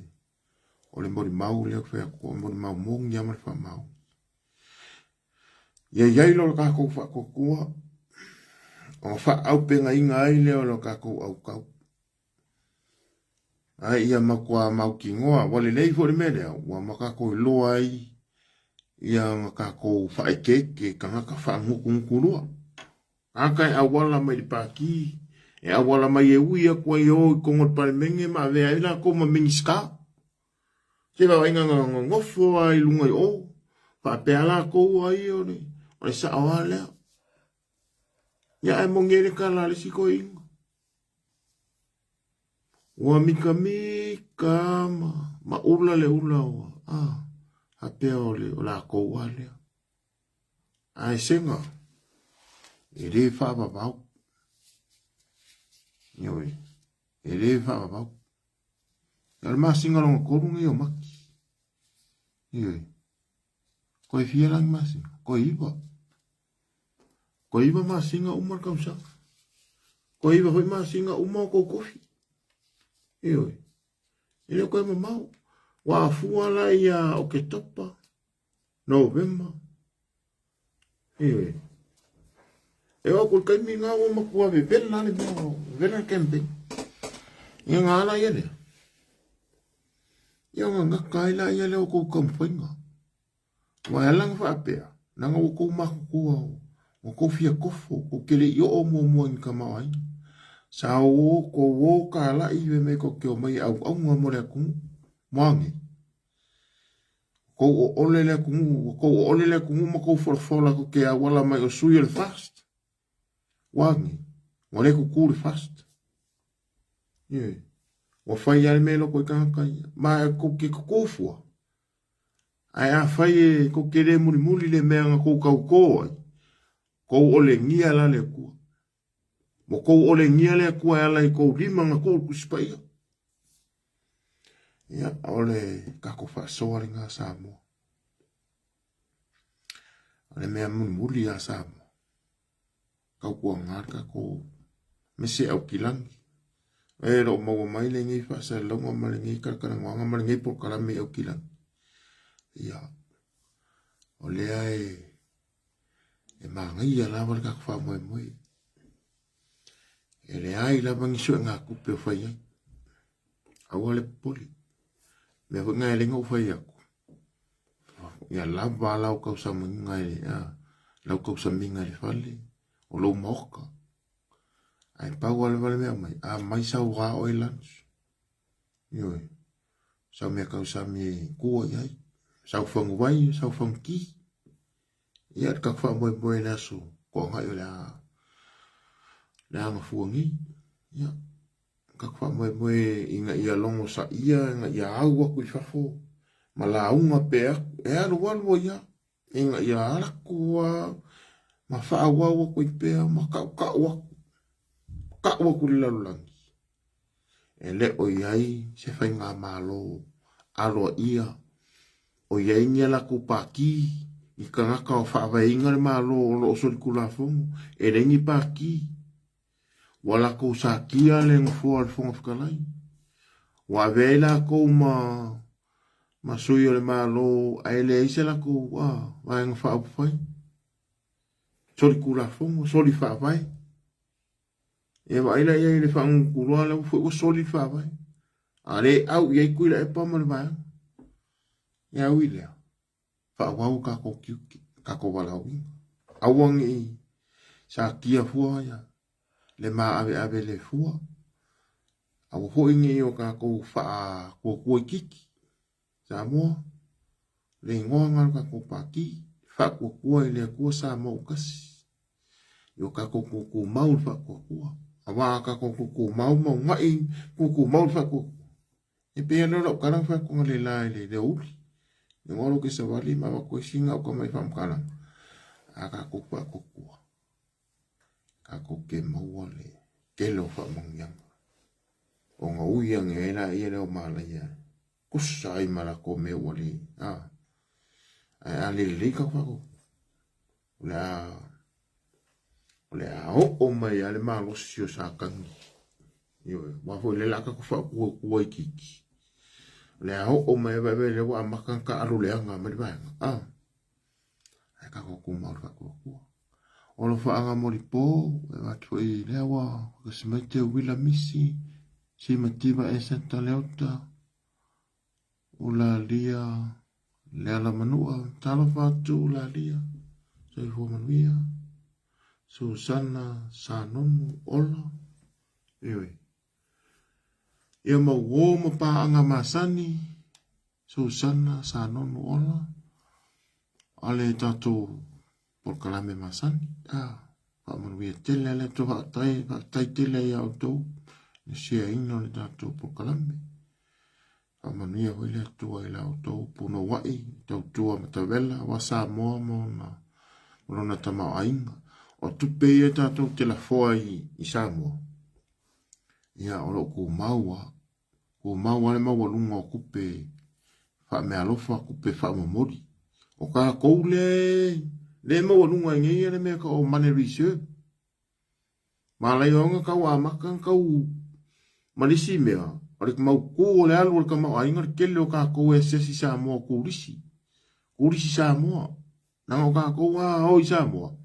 o le molimau lea ou te fai atu, o le molimau moni lava ma le faamaoni. Ia i ai loa le tatou faatuatua ona faaaupegaina ai lea o le tatou autau. Ae ia matua mautinoa, ua lelei foi le mea lea, ua ma tatou iloa ai ia na tatou faaeteete tagata faagutugutu lua. Tagata e auala mai le pati, e auala mai e ui atu ai e o i totonu o le Palemene ma avea ai latou ma Minisita. Se vaaiga na nonofo lava i luga i o, faapea latou ai o le sao lava lea. Ia ae moni ai le tala a le isi toeaina. Ua mikamika ma, ma ula le ula ua, ah, faapea o le, o lakou lava lea. Ae sega, e le faavavau. Ioe, e le faavavau. O le masina lona tolu nei o Mati. Ioe, koe fia la ni masina? Koe iwa. Toe iwa masina uma le tausaga. Toe iwa foi masina uma o tou tofi. Ioe. E le o toe mamao. Ua afua la ia Oketopa, Novema. Ioe. E oo atu i le taimi lena ua matua vevela le mea, vevela le campaign. Ia na ala ia lea. Ia ona gata ai la ia lea o tou taumafaiga. Ua ala ona faapea, leaga ua outou matutua, ua outou fia kofo, tou te le i oo muamua i ni tamaoaiga. Sa outou o talai fai mai tou te omai e auauna mo le atunuu. Ua a nei? Ua tou oole le atunuu, ua tou oole le atunuu ma tou folafola tou te auala mai o sui o le FAST. Ua a nei? Ua le tutu le FAST. Ioe. Ua fai lava le mea e loko i tagata ia. Ma tou te tutu fua. Ae afai e tou te le mulimuli le mea na tou tautō ai, tou olegia la le Atua. Ua tou olegia le Atua e ala i tou lima na tuu i le Tusi Paia. Ia, o le tatou faasoa lena Samoa. O le mea mulimuli ia Samoa. Tautuana le tatou mese aukilagi. E lo o maua mai lenei faasalalauga ma lenei talatalanoaga ma lenei polokalame i aukilagi. Ia, o lea e, e manaia lava le tatou faamoemoe. E leai lava ni suegatupe o fai ai. Aua le popole. Mea foi na e le na ou fai atu. Ia lava lau tausamiga i le, lau tausamiga i le fale, o lou maoka. Ae pau lava le mea mai, a mai sau a oe lunch. Ioe, sau mea tausami e tua i ai. Sau faguvai, sau faguti. Ia, le tatou faamoemoe i le aso toagai o le a, le a gafua nei. Ia, tatou faamoemoe ina ia logo saia, ina ia au atu i fafo ma lauga pea atu, e alualu ai lava, ina ia alatu lava ma faaauau atu ai pea ma tautau atu, tau atu i le lalolagi. E le o i ai se faigamalo aloaia o i ai ni a latou pati, ni tagata o faavaeina le Malo o lo o solitulafono, e leai ni pati. Ua latou satia le nofoa o le Fofoga Fetalai. Ua avea ai latou ma ma sui o le Malo ae leai se latou vaega faaupufai. Soli tulafono, soli faavae. Ia vaai la i ai le faagutuloa la foi ua soli le faavae. A le au i ai Tuilaepa ma le vaega. Ia ui lea, faaauau o tatou tiute, tatou valaauina. Aua ne i satia fua ia le maaveave le fua. Aua foi ne i o tatou faatuatua itiiti. Samoa, le igoa lena o le tatou Pati, Faatuatua i le Atua Samoa ua Tasi. I o tatou tutumau le faatuatua. Aua a tatou tutumau ma una'i tutumau le faatuatua, e pei lava lea o lau tala na fai atu analeila i le aoauli. E igoa lou Kesavali ma avatu ai sina au tamai faamatalaga. A tatou faatuatua, tatou te maua le tele o faamanuiaga. Ona ui ane ai laia lea o malaia tusa ai ma latou mea ua le a. Ae a le lelei tatou faatuatua, o le a oo mai lava le malosi o Satani. Ioe, aua foi o lea o le a tatou faatuatua itiiti. O le a oo mai lava, vaai lea ua amata ona taaalo leaga mai le vaega. Ae tatou tumau i le faatuatua. O alofaaga molipo, e avatu foi i lea ua kasi mai Teuila Misi, Simativa Eseta Leota, Ulalia Lealamanua, talofa atu Ulalia, soifua manuia, Susana Sanonu Ola, ioe. Ia mau uō ma paaga masani, Susana Sanonu Ola, a le tatou polokalame masani. Ah, faamanuia tele a le Atua, faafetai, faafetai tele ia outou le siaina o le tatou polokalame. Faamanuia foi le Atua i la outou punouai, tautua matavela, aua Samoa ma ona ma lona tamaoaiga. O tupe ia tatou te lafoa i Samoa, ia o lo o tumau lava, tumau lava le maualuga o tupe faameaalofa, tupe faamomoli. O tatou lea e maualuga ai nei le mea e tau o money reserve. Malaia ona tau amata ona tau ma le isi mea, o le mautu o le alu o le tamaoaiga le tele o tatou e asiasi i Samoa o turisi, turisi Samoa. Leaga o tatou a o i Samoa,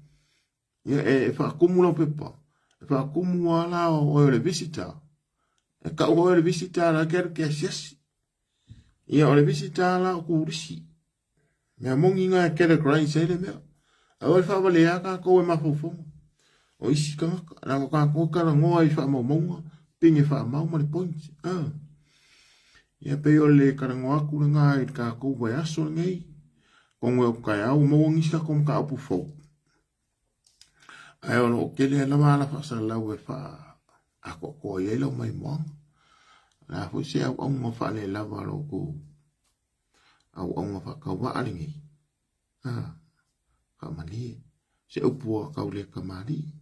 ia e faatumu lau pepa, e faatumu lava la oe o le visitor. E tau oe o le visitor la e te alu e te asiasi. Ia o le visitor la o turisi. Mea moni na e categorize ai le mea. Aua le faavalea tatou e mafaufauga o isi tagata. Leaga o tatou e talanoa i faamaumauga, pine faamau ma le point. Ah. Ia pei o le talanoa atu lena i le tatou vaiaso lenei. Atonu e o taeao ua maua nisi tatou mataupu fou. Ae o lo o tele lava ala faasalalau e faaatoatoa i ai lau maimoaga. O le a foi se auauga faalelava a lo outou auauna faatauvaa lenei, a, faamalie, se upu a tau le tamalii,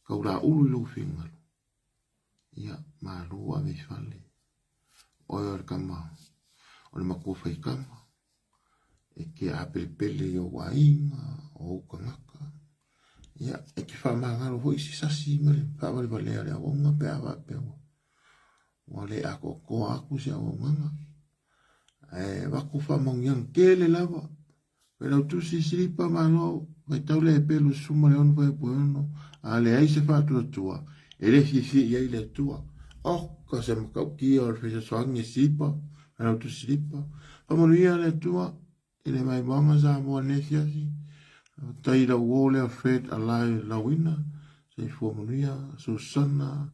tau laulu i lou finagalo, ia, malu ave i fale, oe o le tama, o le matua faitama, e te apelepele i ou aiga, o ou tagata, ia, e te faamagalo foi i se sasi ma le faavalevalea o le auauna pe a faapea ua Ua le atoatoa atu se auaunaga. Ae avatu faamanuiaga tele lava. Failautusi Silipa Malo, faitau le Heperu 16 fuaiupu e 6, a leai se faatuatua, e le fiafia i ai le Atua. Oka se matautia o le fesoasoani e Silipa, Failautusi Silipa. Faamanuia le Atua i le maimoaga Samoa i lenei afiafi. Faafetai i lau uo lea Fred Alai Lauina, soifua manuia, Susana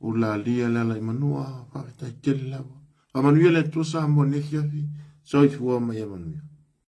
Ulalia Lealaimanua, faafetai tele lava. Faamanuia le Atua Samoa i lenei afiafi, soifua ma ia manuia.